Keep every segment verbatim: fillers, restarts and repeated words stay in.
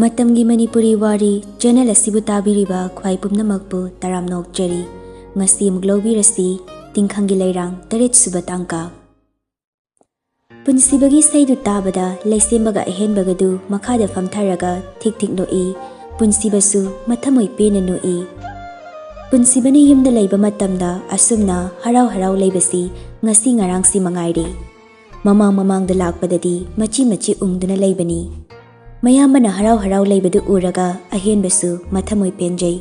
ꯃꯇꯝꯒꯤ ꯃꯅꯤꯄꯨꯔꯤ ꯋꯥꯔꯤ ꯆꯦꯅꯦꯜ ꯑꯁꯤꯕꯨ ꯇꯥꯕꯤꯔꯤꯕ ꯈ꯭ꯋꯥꯏ ꯄꯨꯝꯅꯃꯛꯄꯨ ꯇꯔꯥꯝꯅ ꯑꯣꯛꯆꯔꯤ꯫ ꯉꯁꯤ ꯑꯃꯨꯛ ꯂꯧꯕꯤꯔꯁꯤ ꯇꯤꯡꯈꯪꯒꯤ ꯂꯩꯔꯥꯡ ꯇꯔꯦꯠ ꯁꯨꯕ ꯇꯥꯡꯀꯛ꯫ ꯄꯨꯟꯁꯤꯕꯒꯤ ꯏꯁꯩꯗꯨ ꯇꯥꯕꯗ ꯂꯩꯁꯦꯝꯕꯒ ꯑꯍꯦꯟꯕꯒꯗꯨ ꯃꯈꯥꯗ ꯐꯝꯊꯔꯒ ꯊꯤꯛ ꯊꯤꯛ ꯅꯣꯛꯏ꯫ ꯄꯨꯟꯁꯤꯕꯁꯨ ꯃꯊꯃꯣꯏ ꯄꯦꯟꯅ ꯅꯣꯛꯏ꯫ ꯄꯨꯟꯁꯤꯕꯅ ꯌꯨꯝꯗ ꯂꯩꯕ ꯃꯇꯝꯗ ꯑꯁꯨꯝꯅ ꯍꯔꯥꯎ ꯍꯔꯥꯎ ꯂꯩꯕꯁꯤ ꯉꯁꯤ ꯉꯔꯥꯡꯁꯤ ꯃꯉꯥꯏꯔꯦ꯫ ꯃꯃꯥꯡ ꯃꯃꯥꯡꯗ ꯂꯥꯛꯄꯗꯗꯤ ꯃꯆꯤ ꯃꯆꯤ ꯎꯪꯗꯨꯅ ꯂꯩꯕꯅꯤ꯫ ꯃꯌꯥꯝꯕꯅ ꯍꯔꯥꯎ ꯍꯔꯥꯎ ꯂꯩꯕꯗꯨ ꯎꯔꯒ ꯑꯍꯦꯟꯕꯁꯨ ꯃꯊꯃꯣꯏ ꯄꯦꯟꯖꯩ꯫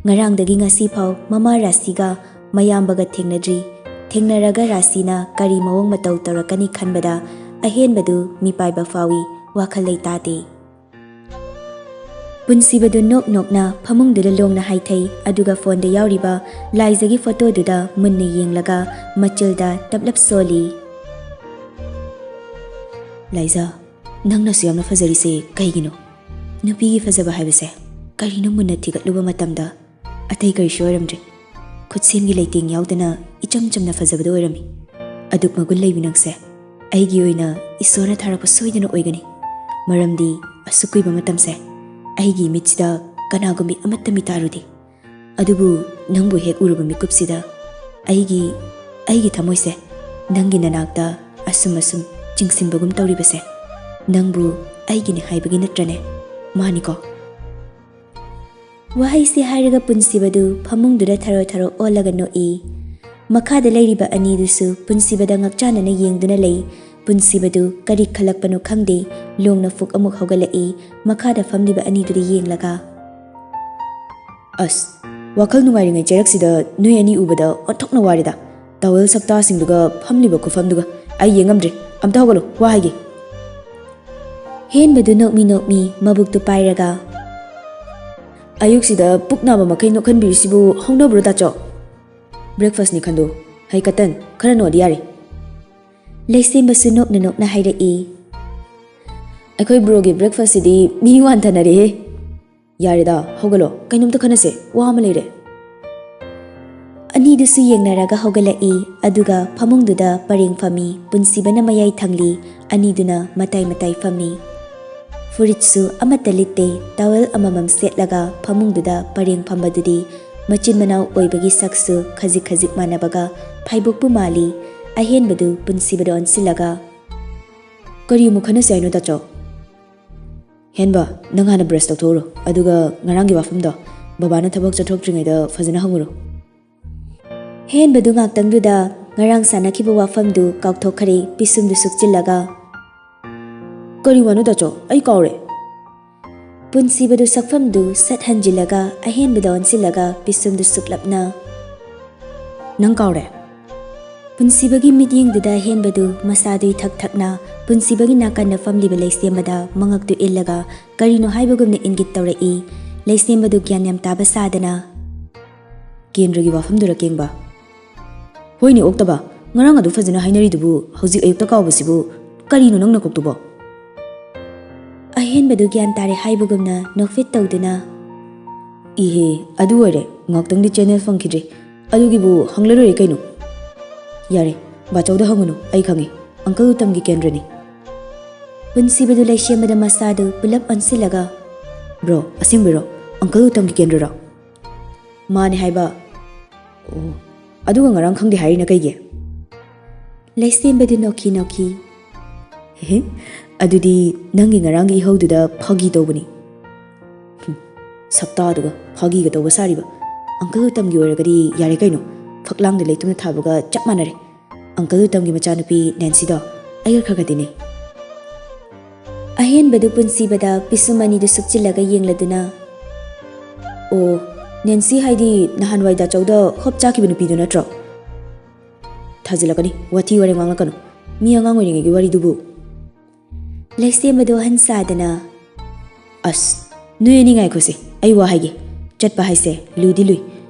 ꯉꯔꯥꯡꯗꯒꯤ ꯉꯁꯤ ꯐꯥꯎ ꯃꯃꯥ ꯔꯥꯁꯤꯒ ꯃꯌꯥꯝꯕꯒ ꯊꯦꯡꯅꯗ꯭ꯔꯤ꯫ ꯊꯦꯡꯅꯔꯒ ꯔꯥꯁꯤꯅ ꯀꯔꯤ ꯃꯑꯣꯡ ꯃꯇꯧ ꯇꯧꯔꯛꯀꯅꯤ ꯈꯟꯕꯗ ꯑꯍꯦꯟꯕꯗꯨ ꯃꯤꯄꯥꯏꯕ ꯐꯥꯎꯏ, ꯋꯥꯈꯜ ꯂꯩꯇꯥꯗꯦ꯫ ꯄꯨꯟꯁꯤꯕꯗꯨ ꯅꯣꯛ ꯅꯣꯛꯅ ꯐꯃꯨꯡꯗꯨꯗ ꯂꯣꯡꯅ ꯍꯥꯏꯊꯩ, ꯑꯗꯨꯒ ꯐꯣꯟꯗ ꯌꯥꯎꯔꯤꯕ ꯂꯥꯏꯖꯒꯤ ꯐꯣꯇꯣꯗꯨꯗ ꯃꯨꯟꯅ ꯌꯦꯡꯂꯒ ꯃꯆꯤꯜꯗ ꯇꯞꯂꯞ ꯁꯣꯜꯂꯤ꯫ ꯂꯥꯏꯖ, ꯅꯪꯅꯁꯨ ꯌꯥꯝꯅ ꯐꯖꯔꯤꯁꯦ ꯀꯩꯒꯤꯅꯣ? ꯅꯨꯄꯤꯒꯤ ꯐꯖꯕ ꯍꯥꯏꯕꯁꯦ ꯀꯔꯤꯅꯣ ꯃꯨꯟꯅ ꯊꯤꯒꯠꯂꯨꯕ ꯃꯇꯝꯗ ꯑꯇꯩ ꯀꯔꯤꯁꯨ ꯑꯣꯏꯔꯝꯗ꯭ꯔꯦ꯫ ꯈꯨꯠꯁꯦꯝꯒꯤ ꯂꯩꯇꯦꯡ ꯌꯥꯎꯗꯅ ꯏꯆꯝ ꯆꯝꯅ ꯐꯖꯕꯗꯨ ꯑꯣꯏꯔꯝꯃꯤ꯫ ꯑꯗꯨꯛ ꯃꯒꯨꯟ ꯂꯩꯕꯤ ꯅꯪꯁꯦ ꯑꯩꯒꯤ ꯑꯣꯏꯅ ꯏꯁꯣꯔꯅ ꯊꯥꯔꯛꯄ ꯁꯣꯏꯗꯅ ꯑꯣꯏꯒꯅꯤ꯫ ꯃꯔꯝꯗꯤ ꯑꯁꯨꯛ ꯀꯨꯏꯕ ꯃꯇꯝꯁꯦ ꯑꯩꯒꯤ ꯃꯤꯠꯁꯤꯗ ꯀꯅꯥꯒꯨꯝꯕꯤ ꯑꯃꯠꯇ ꯃꯤꯇꯥꯔꯨꯗꯦ꯫ ꯑꯗꯨꯕꯨ ꯅꯪꯕꯨ ꯍꯦꯛ ꯎꯔꯨꯕ ꯃꯤꯀꯨꯞꯁꯤꯗ ꯑꯩꯒꯤ, ꯑꯩꯒꯤ ꯊꯃꯣꯏꯁꯦ ꯅꯪꯒꯤ ꯅꯅꯥꯛꯇ ꯑꯁꯨꯝ ꯑꯁꯨꯝ ꯆꯤꯡꯁꯤꯟꯕꯒꯨꯝ ꯇꯧꯔꯤꯕꯁꯦ ꯅꯪꯕꯨ ꯑꯩꯒꯤꯅꯤ ꯍꯥꯏꯕꯒꯤ ꯅꯠꯇ꯭ꯔꯅꯦ? ꯃꯥꯅꯤꯀꯣ? ꯋꯥꯍꯩꯁꯤ ꯍꯥꯏꯔꯒ ꯄꯨꯟꯁꯤꯕꯗꯨ ꯐꯃꯨꯡꯗꯨꯗ ꯊꯔꯣ ꯊꯔꯣ ꯑꯣꯜꯂꯒ ꯅꯣꯛꯏ꯫ ꯃꯈꯥꯗ ꯂꯩꯔꯤꯕ ꯑꯅꯤꯗꯨꯁꯨ ꯄꯨꯟꯁꯤꯕꯗ ꯉꯛꯆꯥꯅꯅ ꯌꯦꯡꯗꯨꯅ ꯂꯩ꯫ ꯄꯨꯟꯁꯤꯕꯗꯨ ꯀꯔꯤ ꯈꯜꯂꯛꯄꯅꯣ ꯈꯪꯗꯦ, ꯂꯣꯡꯅ ꯐꯨꯛ ꯑꯃꯨꯛ ꯍꯧꯒꯠꯂꯛꯏ, ꯃꯈꯥꯗ ꯐꯝꯂꯤꯕ ꯑꯅꯤꯗꯨꯗ ꯌꯦꯡꯂꯒ꯫ ꯑꯁ, ꯋꯥꯈꯜ ꯅꯨꯡꯉꯥꯏꯔꯤꯉꯩ ꯆꯩꯔꯛꯁꯤꯗ ꯅꯣꯏ ꯑꯅꯤ ꯎꯕꯗ ꯑꯣꯟꯊꯣꯛꯅ ꯋꯥꯔꯦꯗ꯫ ꯇꯥꯋꯦꯜ ꯁꯛꯇꯥꯁꯤꯡꯗꯨꯒ ꯐꯝꯂꯤꯕ ꯈꯨꯐꯝꯗꯨꯒ꯫ ꯑꯩ ꯌꯦꯡꯉꯝꯗ꯭ꯔꯦ, ꯑꯝꯇ ꯍꯧꯒꯠꯂꯣ, ꯋꯥ ꯍꯥꯏꯒꯦ꯫ ꯍꯦꯟꯕꯗꯨ ꯅꯣꯛꯃꯤ ꯅꯣꯛꯃꯤ ꯃꯕꯨꯛꯇꯨ ꯄꯥꯏꯔꯒ꯫ ꯑꯌꯨꯛꯁꯤꯗ ꯄꯨꯛ ꯅꯥꯕ ꯃꯈꯩ ꯅꯣꯛꯍꯟꯕꯤꯔꯤꯁꯤꯕꯨ ꯍꯧꯅꯕ꯭ꯔꯣ ꯇꯥꯆꯧ? ꯕ꯭ꯔꯦꯛꯐꯥꯁꯅꯤ ꯈꯟꯗꯣ, ꯍꯩ ꯀꯇꯟ ꯈꯔ ꯅꯣꯛꯑꯗꯤ ꯌꯥꯔꯦ꯫ ꯂꯩꯁꯦꯝꯕꯁꯨ ꯅꯣꯛꯅ ꯅꯣꯛꯅ ꯍꯥꯏꯔꯛꯏ꯫ ꯑꯩꯈꯣꯏ ꯕ꯭ꯔꯣꯒꯤ ꯕ꯭ꯔꯦꯛꯐꯥꯁꯁꯤꯗꯤ ꯃꯤ ꯋꯥꯟꯊꯅꯔꯦꯍꯦ꯫ ꯌꯥꯔꯦꯗ, ꯍꯧꯒꯠꯂꯣ, ꯀꯩꯅꯣꯝꯇ ꯈꯟꯅꯁꯦ, ꯋꯥ ꯑꯃ ꯂꯩꯔꯦ꯫ ꯑꯅꯤꯗꯨꯁꯨ ꯌꯦꯡꯅꯔꯒ ꯍꯧꯒꯠꯂꯛꯏ, ꯑꯗꯨꯒ ꯐꯃꯨꯡꯗꯨꯗ ꯄꯔꯦꯡ ꯐꯝꯃꯤ꯫ ꯄꯨꯟꯁꯤꯕꯅ ꯃꯌꯥꯏ ꯊꯪꯂꯤ, ꯑꯅꯤꯗꯨꯅ ꯃꯇꯥꯏ ꯃꯇꯥꯏ ꯐꯝꯃꯤ꯫ ꯐꯨꯔꯤꯠꯁꯨ ꯑꯃꯠꯇ ꯂꯤꯠꯇꯦ꯫ ꯇꯥꯋꯦꯜ ꯑꯃꯃꯝ ꯁꯦꯠꯂꯒ ꯐꯃꯨꯡꯗꯨꯗ ꯄꯔꯦꯡ ꯐꯝꯕꯗꯨꯗꯤ ꯃꯆꯤꯟ ꯃꯅꯥꯎ ꯑꯣꯏꯕꯒꯤ ꯁꯛꯁꯨ ꯈꯖꯤꯛ ꯈꯖꯤꯛ ꯃꯥꯟꯅꯕꯒ ꯐꯥꯏꯕꯣꯛꯄꯨ ꯃꯥꯜꯂꯤ꯫ ꯑꯍꯦꯟꯕꯗꯨ ꯄꯨꯟꯁꯤꯕꯗ ꯑꯣꯟꯁꯤꯜꯂꯒ, "ꯀꯔꯤ ꯑꯃꯨꯛ ꯈꯟꯅꯁꯦ ꯍꯥꯏꯅꯣ, ꯇꯥꯆꯧ?" "ꯍꯦꯟꯕ, ꯅꯪ ꯍꯥꯟꯅ ꯕ꯭ꯔꯁ ꯇꯧꯊꯣꯛꯎꯔꯣ, ꯑꯗꯨꯒ ꯉꯔꯥꯡꯒꯤ ꯋꯥꯐꯝꯗꯣ ꯕꯕꯥꯅ ꯊꯕꯛ ꯆꯠꯊꯣꯛꯇ꯭ꯔꯤꯉꯩꯗ ꯐꯖꯅ ꯍꯪꯉꯨꯔꯣ꯫" ꯍꯦꯟꯕꯗꯨ ꯉꯥꯛꯇꯪꯗꯨꯗ ꯉꯔꯥꯡ ꯁꯥꯟꯅꯈꯤꯕ ꯋꯥꯐꯝꯗꯨ ꯀꯥꯎꯊꯣꯛꯈ꯭ꯔꯦ꯫ ꯄꯤꯁꯨꯝꯗꯨ ꯁꯨꯛꯆꯤꯜꯂꯒ, "ꯀꯔꯤ ꯋꯥꯅꯣ ꯇꯥꯆꯧ? ꯑꯩ ꯀꯥꯎꯔꯦ꯫" ꯄꯨꯟꯁꯤꯕꯗꯨ ꯁꯛꯐꯝꯗꯨ ꯁꯠ ꯍꯟꯖꯤꯜꯂꯒ ꯑꯍꯦꯟꯕꯗ ꯑꯣꯟꯁꯤꯜꯂꯒ ꯄꯤꯁꯨꯝꯗꯨ ꯁꯨꯛꯂꯞꯅ, "ꯅꯪ ꯀꯥꯎꯔꯦ?" ꯄꯨꯟꯁꯤꯕꯒꯤ ꯃꯤꯠꯌꯦꯡꯗꯨꯗ ꯑꯍꯦꯟꯕꯗꯨ ꯃꯁꯥꯗꯨ ꯏꯊꯛ ꯊꯛꯅ ꯄꯨꯟꯁꯤꯕꯒꯤ ꯅꯥꯀꯟꯗ ꯐꯝꯂꯤꯕ ꯂꯩꯁꯦꯝꯕꯗ ꯃꯉꯛꯇꯨ ꯏꯜꯂꯒ ꯀꯔꯤꯅꯣ ꯍꯥꯏꯕꯒꯨꯝꯅ ꯏꯪꯒꯤꯠ ꯇꯧꯔꯛꯏ꯫ ꯂꯩꯁꯦꯝꯕꯗꯨ ꯒ꯭ꯌꯥꯟ ꯌꯥꯝ ꯇꯥꯕ ꯁꯥꯗꯅ, "ꯀꯦꯟꯗ꯭ꯔꯒꯤ ꯋꯥꯐꯝꯗꯨꯔ ꯀꯦꯡꯕ?" "ꯍꯣꯏꯅꯦ ꯑꯣꯛꯇꯕ, ꯉꯔꯥꯡ ꯑꯗꯨ ꯐꯖꯅ ꯍꯥꯏꯅꯔꯤꯗꯨꯕꯨ ꯍꯧꯖꯤꯛ ꯑꯌꯨꯛꯇ ꯀꯥꯎꯕꯁꯤꯕꯨ ꯀꯔꯤꯅꯣ ꯅꯪ ꯅꯀꯣꯛꯇꯨꯕꯣ?" ꯑꯍꯦꯟꯕꯗꯨ ꯒ꯭ꯌꯥꯟ ꯇꯥꯔꯦ ꯍꯥꯏꯕꯒꯨꯝꯅ ꯅꯣꯛꯐꯦꯠ ꯇꯧꯗꯨꯅ, "ꯏꯍꯦ, ꯑꯗꯨ ꯑꯣꯏꯔꯦ, ꯉꯥꯛꯇꯪꯗꯤ ꯆꯦꯅꯦꯜ ꯐꯪꯈꯤꯗ꯭ꯔꯦ꯫ ꯑꯗꯨꯒꯤꯕꯨ ꯍꯪꯂ ꯂꯣꯏꯔꯦ ꯀꯩꯅꯣ꯫" "ꯌꯥꯔꯦ, ꯕꯥꯆꯧꯗ ꯍꯪꯉꯨꯅꯨ, ꯑꯩ ꯈꯪꯉꯦ, ꯑꯪꯀꯜ ꯎꯇꯝꯒꯤ ꯀꯦꯟꯗ꯭ꯔꯅꯤ꯫" ꯄꯨꯟꯁꯤꯕꯗꯨ ꯂꯩꯁꯦꯝꯕꯗ ꯃꯁꯥꯗꯨ ꯄꯨꯂꯞ ꯑꯣꯟꯁꯤꯜꯂꯒ, "ꯕ꯭ꯔꯣ, ꯑꯁꯦꯡꯕꯩꯔꯣ? ꯑꯪꯀꯜ ꯎꯇꯝꯒꯤ ꯀꯦꯟꯗ꯭ꯔꯔꯣ?" "ꯃꯥꯅꯦ ꯍꯥꯏꯕ꯫" "ꯑꯣ, ꯑꯗꯨꯒ ꯉꯔꯥꯡ ꯈꯪꯗꯦ ꯍꯥꯏꯔꯤꯅ ꯀꯩꯒꯤ?" ꯂꯩꯁꯦꯝꯕꯗꯨ ꯅꯣꯛꯈꯤ ꯅꯣꯛꯈꯤ꯫ "ꯍꯦ, ꯑꯗꯨꯗꯤ ꯅꯪꯒꯤ ꯉꯔꯥꯡꯒꯤ ꯏꯍꯧꯗꯨꯗ ꯐꯥꯒꯤ ꯇꯧꯕꯅꯤ꯫" "ꯍꯨꯝ, ꯁꯛꯇꯥꯗꯨꯒ ꯐꯥꯒꯤꯒ ꯇꯧꯕ ꯁꯥꯔꯤꯕ꯫ ꯑꯪꯀꯜ ꯎꯇꯝꯒꯤ ꯑꯣꯏꯔꯒꯗꯤ ꯌꯥꯔꯦ ꯀꯩꯅꯣ, ꯐꯛꯂꯥꯡꯗ ꯂꯩꯇꯨꯝꯅ ꯊꯥꯕꯒ ꯆꯞ ꯃꯥꯟꯅꯔꯦ꯫ ꯑꯪꯀꯜ ꯎꯇꯝꯒꯤ ꯃꯆꯥꯅꯨꯄꯤ ꯅꯦꯟꯁꯤꯗꯣ ꯑꯩꯒ ꯈꯔ ꯈꯔ ꯇꯤꯟꯅꯩ꯫" ꯑꯍꯦꯟꯕꯗꯨ ꯄꯨꯟꯁꯤꯕꯗ ꯄꯤꯁꯨꯝ ꯑꯅꯤꯗꯨ ꯁꯨꯞꯆꯤꯜꯂꯒ ꯌꯦꯡꯂꯗꯨꯅ, "ꯑꯣ, ꯅꯦꯟꯁꯤ ꯍꯥꯏꯗꯤ ꯅꯍꯥꯟꯋꯥꯏ ꯗꯥꯆꯧꯗ ꯍꯣꯞ ꯆꯥꯈꯤꯕ ꯅꯨꯄꯤꯗꯨ ꯅꯠꯇ꯭ꯔꯣ?" "ꯊꯥꯖꯤꯜꯂꯛꯀꯅꯤ, ꯋꯥꯊꯤ ꯋꯥꯔꯦꯝ ꯉꯥꯡꯂꯛꯀꯅꯨ꯫ ꯃꯤ ꯑꯉꯥꯡ ꯑꯣꯏꯔꯤꯉꯩꯒꯤ ꯋꯥꯔꯤꯗꯨꯕꯨ꯫" ꯂꯩꯁꯦꯝꯕꯗꯨ ꯑꯍꯟ ꯁꯥꯗꯅ, "ꯑꯁ, ꯅꯣꯏ ꯑꯅꯤ ꯉꯥꯏꯈꯣꯁꯦ, ꯑꯩ ꯋꯥ ꯍꯥꯏꯒꯦ꯫ ꯆꯠꯄ ꯍꯥꯏꯁꯦ ꯂꯨꯗꯤ ꯂꯨꯏ꯫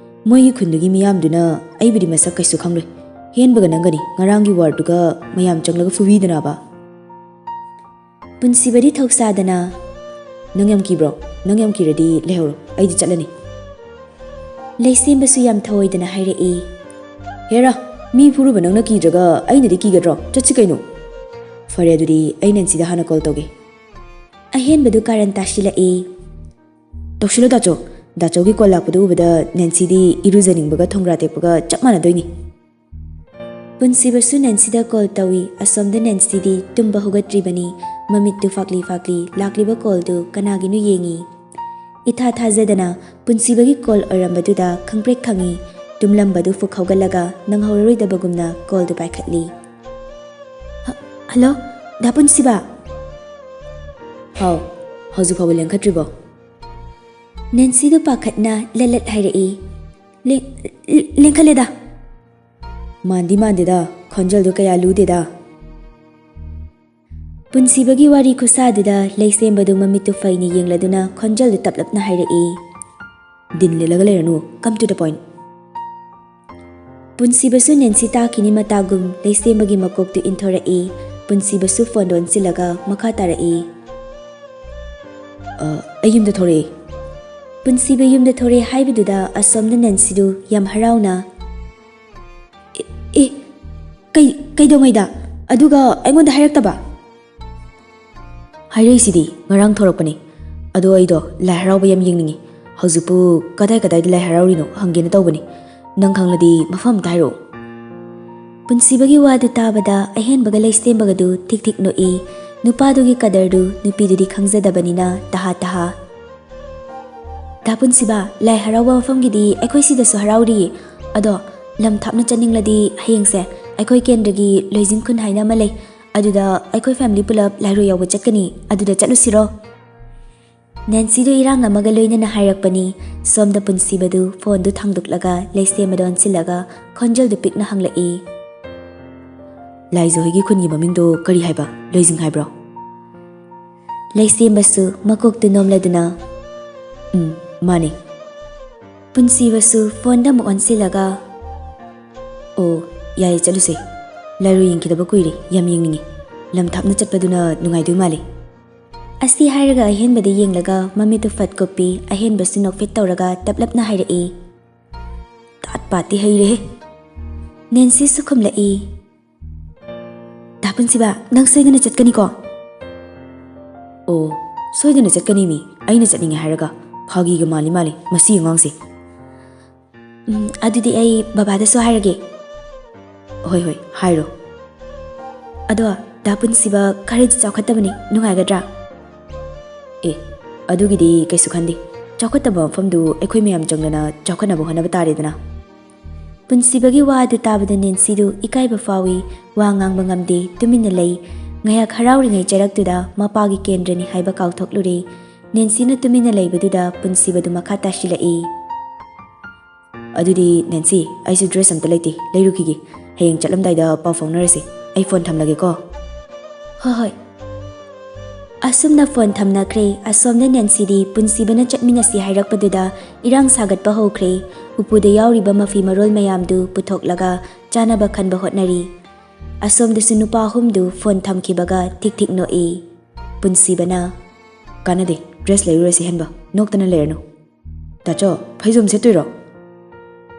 ꯃꯣꯏꯒꯤ ꯈꯨꯟꯗꯨꯒꯤ ꯃꯤꯌꯥꯝꯗꯨꯅ ꯑꯩꯕꯨꯗꯤ ꯃꯁꯛ ꯀꯩꯁꯨ ꯈꯪꯂꯣꯏ꯫ ꯍꯦꯟꯕꯒ ꯅꯪꯒꯅꯤ ꯉꯔꯥꯡꯒꯤ ꯋꯥꯔꯗꯨꯒ ꯃꯌꯥꯝ ꯆꯪꯂꯒ ꯐꯨꯕꯤꯗꯅꯕ꯫" ꯄꯨꯟꯁꯤꯕꯗꯤ ꯊꯧꯁꯥꯗꯅ, "ꯅꯪ ꯌꯥꯝ ꯀꯤꯕ꯭ꯔꯣ? ꯅꯪ ꯌꯥꯝ ꯀꯤꯔꯗꯤ ꯂꯩꯍꯧꯔꯣ, ꯑꯩꯗꯤ ꯆꯠꯂꯅꯤ꯫" ꯂꯩꯁꯦꯝꯕꯁꯨ ꯌꯥꯝ ꯊꯧꯑꯣꯏꯗꯅ ꯍꯥꯏꯔꯛꯏ, "ꯍꯦꯔꯥ, ꯃꯤ ꯐꯨꯔꯨꯕ ꯅꯪꯅ ꯀꯤꯗ꯭ꯔꯒ ꯑꯩꯅꯗꯤ ꯀꯤꯒꯗ꯭ꯔꯣ? ꯆꯠꯁꯤ ꯀꯩꯅꯣ꯫" "ꯐꯔꯦ, ꯑꯗꯨꯗꯤ ꯑꯩ ꯅꯦꯟꯁꯤꯗ ꯍꯥꯟꯅ ꯀꯣꯜ ꯇꯧꯒꯦ꯫" ꯑꯍꯦꯟꯕꯗꯨ ꯀꯥꯔꯟ ꯇꯥꯁꯤꯜꯂꯛꯏ꯫ "ꯇꯧꯁꯤꯜꯂꯣ ꯗꯥꯆꯧ꯫ ꯗꯥꯆꯧꯒꯤ ꯀꯣꯜ ꯂꯥꯛꯄꯗꯨ ꯎꯕꯗ ꯅꯦꯟꯁꯤꯗꯤ ꯏꯔꯨꯖꯅꯤꯡꯕꯒ ꯊꯣꯡꯒ꯭ꯔꯥ ꯇꯦꯛꯄꯒ ꯆꯞ ꯃꯥꯟꯅꯗꯣꯏꯅꯤ꯫" ꯄꯨꯟꯁꯤꯕꯁꯨ ꯅꯦꯟꯁꯤꯗ ꯀꯣꯜ ꯇꯧꯏ꯫ ꯑꯁꯣꯝꯗ ꯅꯦꯟꯁꯤꯗꯤ ꯇꯨꯝꯕ ꯍꯧꯒꯠꯇ꯭ꯔꯤꯕꯅꯤ꯫ ꯃꯃꯤꯠꯇꯨ ꯐꯥꯛꯂꯤ ꯐꯥꯛꯂꯤ ꯂꯥꯛꯂꯤꯕ ꯀꯣꯜꯗꯨ ꯀꯅꯥꯒꯤꯅꯣ ꯌꯦꯡꯏ꯫ ꯏꯊꯥ ꯊꯥꯖꯗꯅ ꯄꯨꯟꯁꯤꯕꯒꯤ ꯀꯣꯜ ꯑꯣꯏꯔꯝꯕꯗꯨꯗ ꯈꯪꯄ꯭ꯔꯦꯛ ꯈꯪꯏ꯫ ꯇꯨꯝꯂꯝꯕꯗꯨ ꯐꯨꯛ ꯍꯧꯒꯠꯂꯒ ꯅꯪꯍꯧꯔꯔꯣꯏꯗꯕꯒꯨꯝꯅ ꯀꯣꯜꯗꯨ ꯄꯥꯏꯈꯠꯂꯤ꯫ "ꯍ-, ꯍꯜꯂꯣ, ꯗꯥ ꯄꯨꯟꯁꯤꯕ?" "ꯍꯥꯎ, ꯍꯧꯖꯤꯛ ꯐꯥꯎꯕ ꯂꯦꯡꯈꯠꯇ꯭ꯔꯤꯕꯣ?" ꯅꯦꯟꯁꯤꯗꯨ ꯄꯥꯈꯠꯅ ꯂꯠ ꯂꯠ ꯍꯥꯏꯔꯛꯏ꯫ "ꯂꯦꯡ-, ꯂꯦꯡꯈꯠꯂꯦꯗ꯫" "ꯃꯥꯟꯗꯤ ꯃꯥꯟꯗꯦꯗ, ꯈꯣꯟꯖꯦꯜꯗꯨ ꯀꯌꯥ ꯂꯨꯗꯦꯗ꯫" ꯄꯨꯟꯁꯤꯕꯒꯤ ꯋꯥꯔꯤ ꯈꯨꯁꯥꯗꯨꯗ ꯂꯩꯁꯦꯝꯕꯗꯨ ꯃꯃꯤꯠꯇꯨ ꯐꯩꯅ ꯌꯦꯡꯂꯗꯨꯅ ꯈꯣꯟꯖꯦꯜꯗꯨ ꯇꯞꯂꯞꯅ ꯍꯥꯏꯔꯛꯏ꯫ "ꯗꯤꯟ ꯂꯦꯜꯂꯒ ꯂꯩꯔꯅꯨ, come to the point꯫" ꯄꯨꯟꯁꯤꯕꯁꯨ ꯅꯦꯟꯁꯤ ꯇꯥꯈꯤꯅꯤ ꯃꯇꯥꯒꯨꯝ ꯂꯩꯁꯦꯝꯕꯒꯤ ꯃꯀꯣꯛꯇꯨ ꯏꯟꯊꯣꯔꯛꯏ꯫ ꯄꯨꯟꯁꯤꯕꯁꯨ ꯐꯣꯟꯗꯣ ꯑꯣꯟꯁꯤꯜꯂꯒ ꯃꯈꯥ ꯇꯥꯔꯛꯏ꯫ "ꯑ, ꯑꯩ ꯌꯨꯝꯗ ꯊꯣꯔꯛꯑꯦ꯫" ꯄꯨꯟꯁꯤꯕ ꯌꯨꯝꯗ ꯊꯣꯔꯛꯑꯦ ꯍꯥꯏꯕꯗꯨꯗ ꯑꯁꯣꯝꯗ ꯅꯦꯟꯁꯤꯗꯨ ꯌꯥꯝ ꯍꯔꯥꯎꯅ, "ꯑꯦ, ꯑꯦ, ꯀꯩ, ꯀꯩꯗꯧꯉꯩꯗ? ꯑꯗꯨꯒ ꯑꯩꯉꯣꯟꯗ ꯍꯥꯏꯔꯛꯇꯕ?" "ꯍꯥꯏꯔꯛꯏꯁꯤꯗꯤ, ꯉꯔꯥꯡ ꯊꯣꯔꯛꯄꯅꯦ꯫ ꯑꯗꯣ ꯑꯩꯗꯣ ꯂꯥꯏ ꯍꯔꯥꯎꯕ ꯌꯥꯝ ꯌꯦꯡꯅꯤꯡꯉꯤ꯫ ꯍꯧꯖꯤꯛꯄꯨ ꯀꯗꯥꯏ ꯀꯗꯥꯏꯗ ꯂꯥꯏ ꯍꯔꯥꯎꯔꯤꯅꯣ ꯍꯪꯒꯦꯅ ꯇꯧꯕꯅꯤ꯫ ꯅꯪ ꯈꯪꯂꯗꯤ ꯃꯐꯝ ꯑꯝꯇ ꯍꯥꯏꯔꯛꯑꯣ꯫" ꯄꯨꯟꯁꯤꯕꯒꯤ ꯋꯥꯗꯨ ꯇꯥꯕꯗ ꯑꯍꯦꯟꯕꯒ ꯂꯩꯁꯦꯝꯕꯒꯗꯨ ꯊꯤꯛ ꯊꯤꯛ ꯅꯣꯛꯏ꯫ ꯅꯨꯄꯥꯗꯨꯒꯤ ꯀꯗꯔꯗꯨ ꯅꯨꯄꯤꯗꯨꯗꯤ ꯈꯪꯖꯗꯕꯅꯤꯅ ꯇꯍꯥ ꯇꯍꯥ꯫ "ꯗꯥ ꯄꯨꯟꯁꯤꯕ, ꯂꯥꯏ ꯍꯔꯥꯎꯕ ꯃꯐꯝꯒꯤꯗꯤ ꯑꯩꯈꯣꯏ ꯁꯤꯗꯁꯨ ꯍꯔꯥꯎꯔꯤꯌꯦ꯫ ꯑꯗꯣ ꯂꯝ ꯊꯥꯞꯅ ꯆꯠꯅꯤꯡꯂꯗꯤ ꯍꯌꯦꯡꯁꯦ ꯑꯩꯈꯣꯏ ꯀꯦꯟꯗ꯭ꯔꯒꯤ ꯂꯣꯏꯖꯤꯡ ꯈꯨꯟ ꯍꯥꯏꯅ ꯑꯃ ꯂꯩ꯫ ꯑꯗꯨꯗ ꯑꯩꯈꯣꯏ ꯐꯦꯃꯤꯂꯤ ꯄꯨꯂꯞ ꯂꯥꯏꯔꯣꯏ ꯌꯥꯎꯕ ꯆꯠꯀꯅꯤ꯫ ꯑꯗꯨꯗ ꯆꯠꯂꯨꯁꯤꯔꯣ?" ꯅꯦꯟꯁꯤꯗꯨ ꯏꯔꯥꯡ ꯑꯃꯒ ꯂꯣꯏꯅꯅ ꯍꯥꯏꯔꯛꯄꯅꯤ꯫ ꯁꯣꯝꯗ ꯄꯨꯟꯁꯤꯕꯗꯨ ꯐꯣꯟꯗꯨ ꯊꯥꯡꯗꯣꯛꯂꯒ ꯂꯩꯁꯦꯝꯕꯗ ꯑꯣꯟꯁꯤꯜꯂꯒ ꯈꯣꯟꯖꯦꯜꯗꯨ ꯄꯤꯛꯅ ꯍꯪꯂꯛꯏ꯫ "ꯂꯥꯏꯖ ꯍꯣꯏꯒꯤ ꯈꯨꯟꯒꯤ ꯃꯃꯤꯡꯗꯣ ꯀꯔꯤ ꯍꯥꯏꯕ? ꯂꯣꯏꯖꯤꯡ ꯍꯥꯏꯕ꯭ꯔꯣ?" ꯂꯩꯁꯦꯝꯕꯁꯨ ꯃꯀꯣꯛꯇꯨ ꯅꯣꯝꯂꯗꯨꯅ, "ꯎꯝ, ꯃꯥꯅꯦ꯫" ꯄꯨꯟꯁꯤꯕꯁꯨ ꯐꯣꯟꯗ ꯑꯃꯨꯛ ꯑꯣꯟꯁꯤꯜꯂꯒ, "ꯑꯣ, ꯌꯥꯏꯌꯦ, ꯆꯠꯂꯨꯁꯦ꯫ ꯂꯥꯏꯔꯣꯏ ꯌꯦꯡꯈꯤꯗꯕ ꯀꯨꯏꯔꯦ, ꯌꯥꯝ ꯌꯦꯡꯅꯤꯡꯉꯤ꯫ ꯂꯝ ꯊꯥꯞꯅ ꯆꯠꯄꯗꯨꯅ ꯅꯨꯡꯉꯥꯏꯗꯣꯏ ꯃꯥꯜꯂꯤ꯫" ꯑꯁꯤ ꯍꯥꯏꯔꯒ ꯑꯍꯦꯟꯕꯗ ꯌꯦꯡꯂꯒ ꯃꯃꯤꯠꯇꯨ ꯐꯠ ꯀꯨꯞꯄꯤ꯫ ꯑꯍꯦꯟꯕꯁꯨ ꯅꯣꯛꯐꯦꯠ ꯇꯧꯔꯒ ꯇꯞꯂꯞꯅ ꯍꯥꯏꯔꯛꯏ, "ꯇꯥꯠ ꯄꯥꯠꯇꯤ ꯍꯩꯔꯦꯍꯦ꯫" ꯅꯦꯟꯁꯤꯁꯨ ꯈꯨꯝꯂꯛꯏ, "ꯗꯥ ꯄꯨꯟꯁꯤꯕ, ꯅꯪ ꯁꯣꯏꯗꯅ ꯆꯠꯀꯅꯤꯀꯣ?" "ꯑꯣ, ꯁꯣꯏꯗꯅ ꯆꯠꯀꯅꯤ ꯃꯤ, ꯑꯩꯅ ꯆꯠꯅꯤꯡꯉꯦ ꯍꯥꯏꯔꯒ꯫ ꯐꯥꯒꯤꯒ ꯃꯥꯜꯂꯤ ꯃꯥꯜꯂꯤ ꯃꯁꯤ ꯑꯉꯥꯡꯁꯦ꯫ ꯎꯝ, ꯑꯗꯨꯗꯤ ꯑꯩ ꯕꯕꯥꯗꯁꯨ ꯍꯥꯏꯔꯒꯦ꯫ ꯍꯣꯏ ꯍꯣꯏ, ꯍꯥꯏꯔꯣ꯫ ꯑꯗꯣ ꯗꯥ ꯄꯨꯟꯁꯤꯕ ꯈꯔꯗꯤ ꯆꯥꯎꯈꯠꯇꯕꯅꯤ, ꯅꯨꯡꯉꯥꯏꯒꯗ꯭ꯔꯥ? ꯑꯦ, ꯑꯗꯨꯒꯤꯗꯤ ꯀꯩꯁꯨ ꯈꯟꯗꯦ꯫ ꯆꯥꯎꯈꯠꯇꯕ ꯃꯐꯝꯗꯨ ꯑꯩꯈꯣꯏ ꯃꯌꯥꯝ ꯆꯪꯗꯅ ꯆꯥꯎꯈꯠꯅꯕ ꯍꯣꯠꯅꯕ ꯇꯥꯔꯦꯗꯅ꯫ ꯄꯨꯟꯁꯤꯕꯒꯤ ꯋꯥ ꯑꯗꯨ ꯇꯥꯕꯗ ꯅꯦꯟꯁꯤꯗꯨ ꯏꯀꯥꯏꯕ ꯐꯥꯎꯏ꯫ ꯋꯥ ꯉꯥꯡꯕ ꯉꯝꯗꯦ, ꯇꯨꯃꯤꯟꯅ ꯂꯩ꯫ ꯉꯥꯏꯍꯥꯛ ꯍꯔꯥꯎꯔꯤꯉꯩ ꯆꯔꯛꯇꯨꯗ ꯃꯄꯥꯒꯤ ꯀꯦꯟꯗ꯭ꯔꯅꯤ ꯍꯥꯏꯕ ꯀꯥꯎꯊꯣꯛꯂꯨꯔꯦ꯫ ꯅꯦꯟꯁꯤꯅ ꯇꯨꯃꯤꯟꯅ ꯂꯩꯕꯗꯨꯗ ꯄꯨꯟꯁꯤꯕꯗꯨ ꯃꯈꯥ ꯇꯥꯁꯤꯜꯂꯛꯏ꯫ ꯑꯗꯨꯗꯤ ꯅꯦꯟꯁꯤ, ꯑꯩꯁꯨ dress ꯑꯝꯇ ꯂꯩꯇꯦ, ꯂꯩꯔꯨꯈꯤꯒꯦ꯫ ꯍꯌꯦꯡ ꯆꯠꯂꯝꯗꯥꯏꯗ ꯄꯥꯎ ꯐꯥꯎꯅꯔꯁꯤ꯫ ꯑꯩ phone ꯊꯝꯂꯒꯦꯀꯣ꯫ ꯍꯣꯏ ꯍꯣꯏ꯫ ꯑꯁꯨꯝꯅ phone ꯊꯝꯅꯈ꯭ꯔꯦ꯫ ꯑꯁꯣꯝꯗ ꯅꯦꯟꯁꯤꯗꯤ ꯄꯨꯟꯁꯤꯕꯅ ꯆꯠꯃꯤꯟꯅꯁꯤ ꯍꯥꯏꯔꯛꯄꯗꯨꯗ ꯏꯔꯥꯡ ꯁꯥꯒꯠꯄ ꯍꯧꯈ꯭ꯔꯦ꯫ ꯎꯄꯨꯗ ꯌꯥꯎꯔꯤꯕ ꯃꯐꯤ ꯃꯔꯣꯜ ꯃꯌꯥꯝꯗꯨ ꯄꯨꯊꯣꯛꯂꯒ ꯆꯥꯅꯕ ꯈꯟꯕ ꯍꯣꯠꯅꯔꯤ꯫ ꯑꯁꯣꯝꯗꯁꯨ ꯅꯨꯄꯥ ꯑꯍꯨꯝꯗꯨ phone ꯊꯝꯈꯤꯕꯒ ꯊꯤꯛ ꯊꯤꯛ ꯅꯣꯛꯏ꯫ ꯄꯨꯟꯁꯤꯕꯅ, "ꯀꯥꯟꯅꯗꯦ, dress ꯂꯩꯔꯨꯔꯁꯤ ꯍꯦꯟꯕ, ꯅꯣꯛꯇꯅ ꯂꯩꯔꯅꯨ꯫ ꯇꯥꯆꯧ, ꯐꯩꯖꯣꯝ ꯁꯦꯠꯇꯣꯏꯔꯣ?"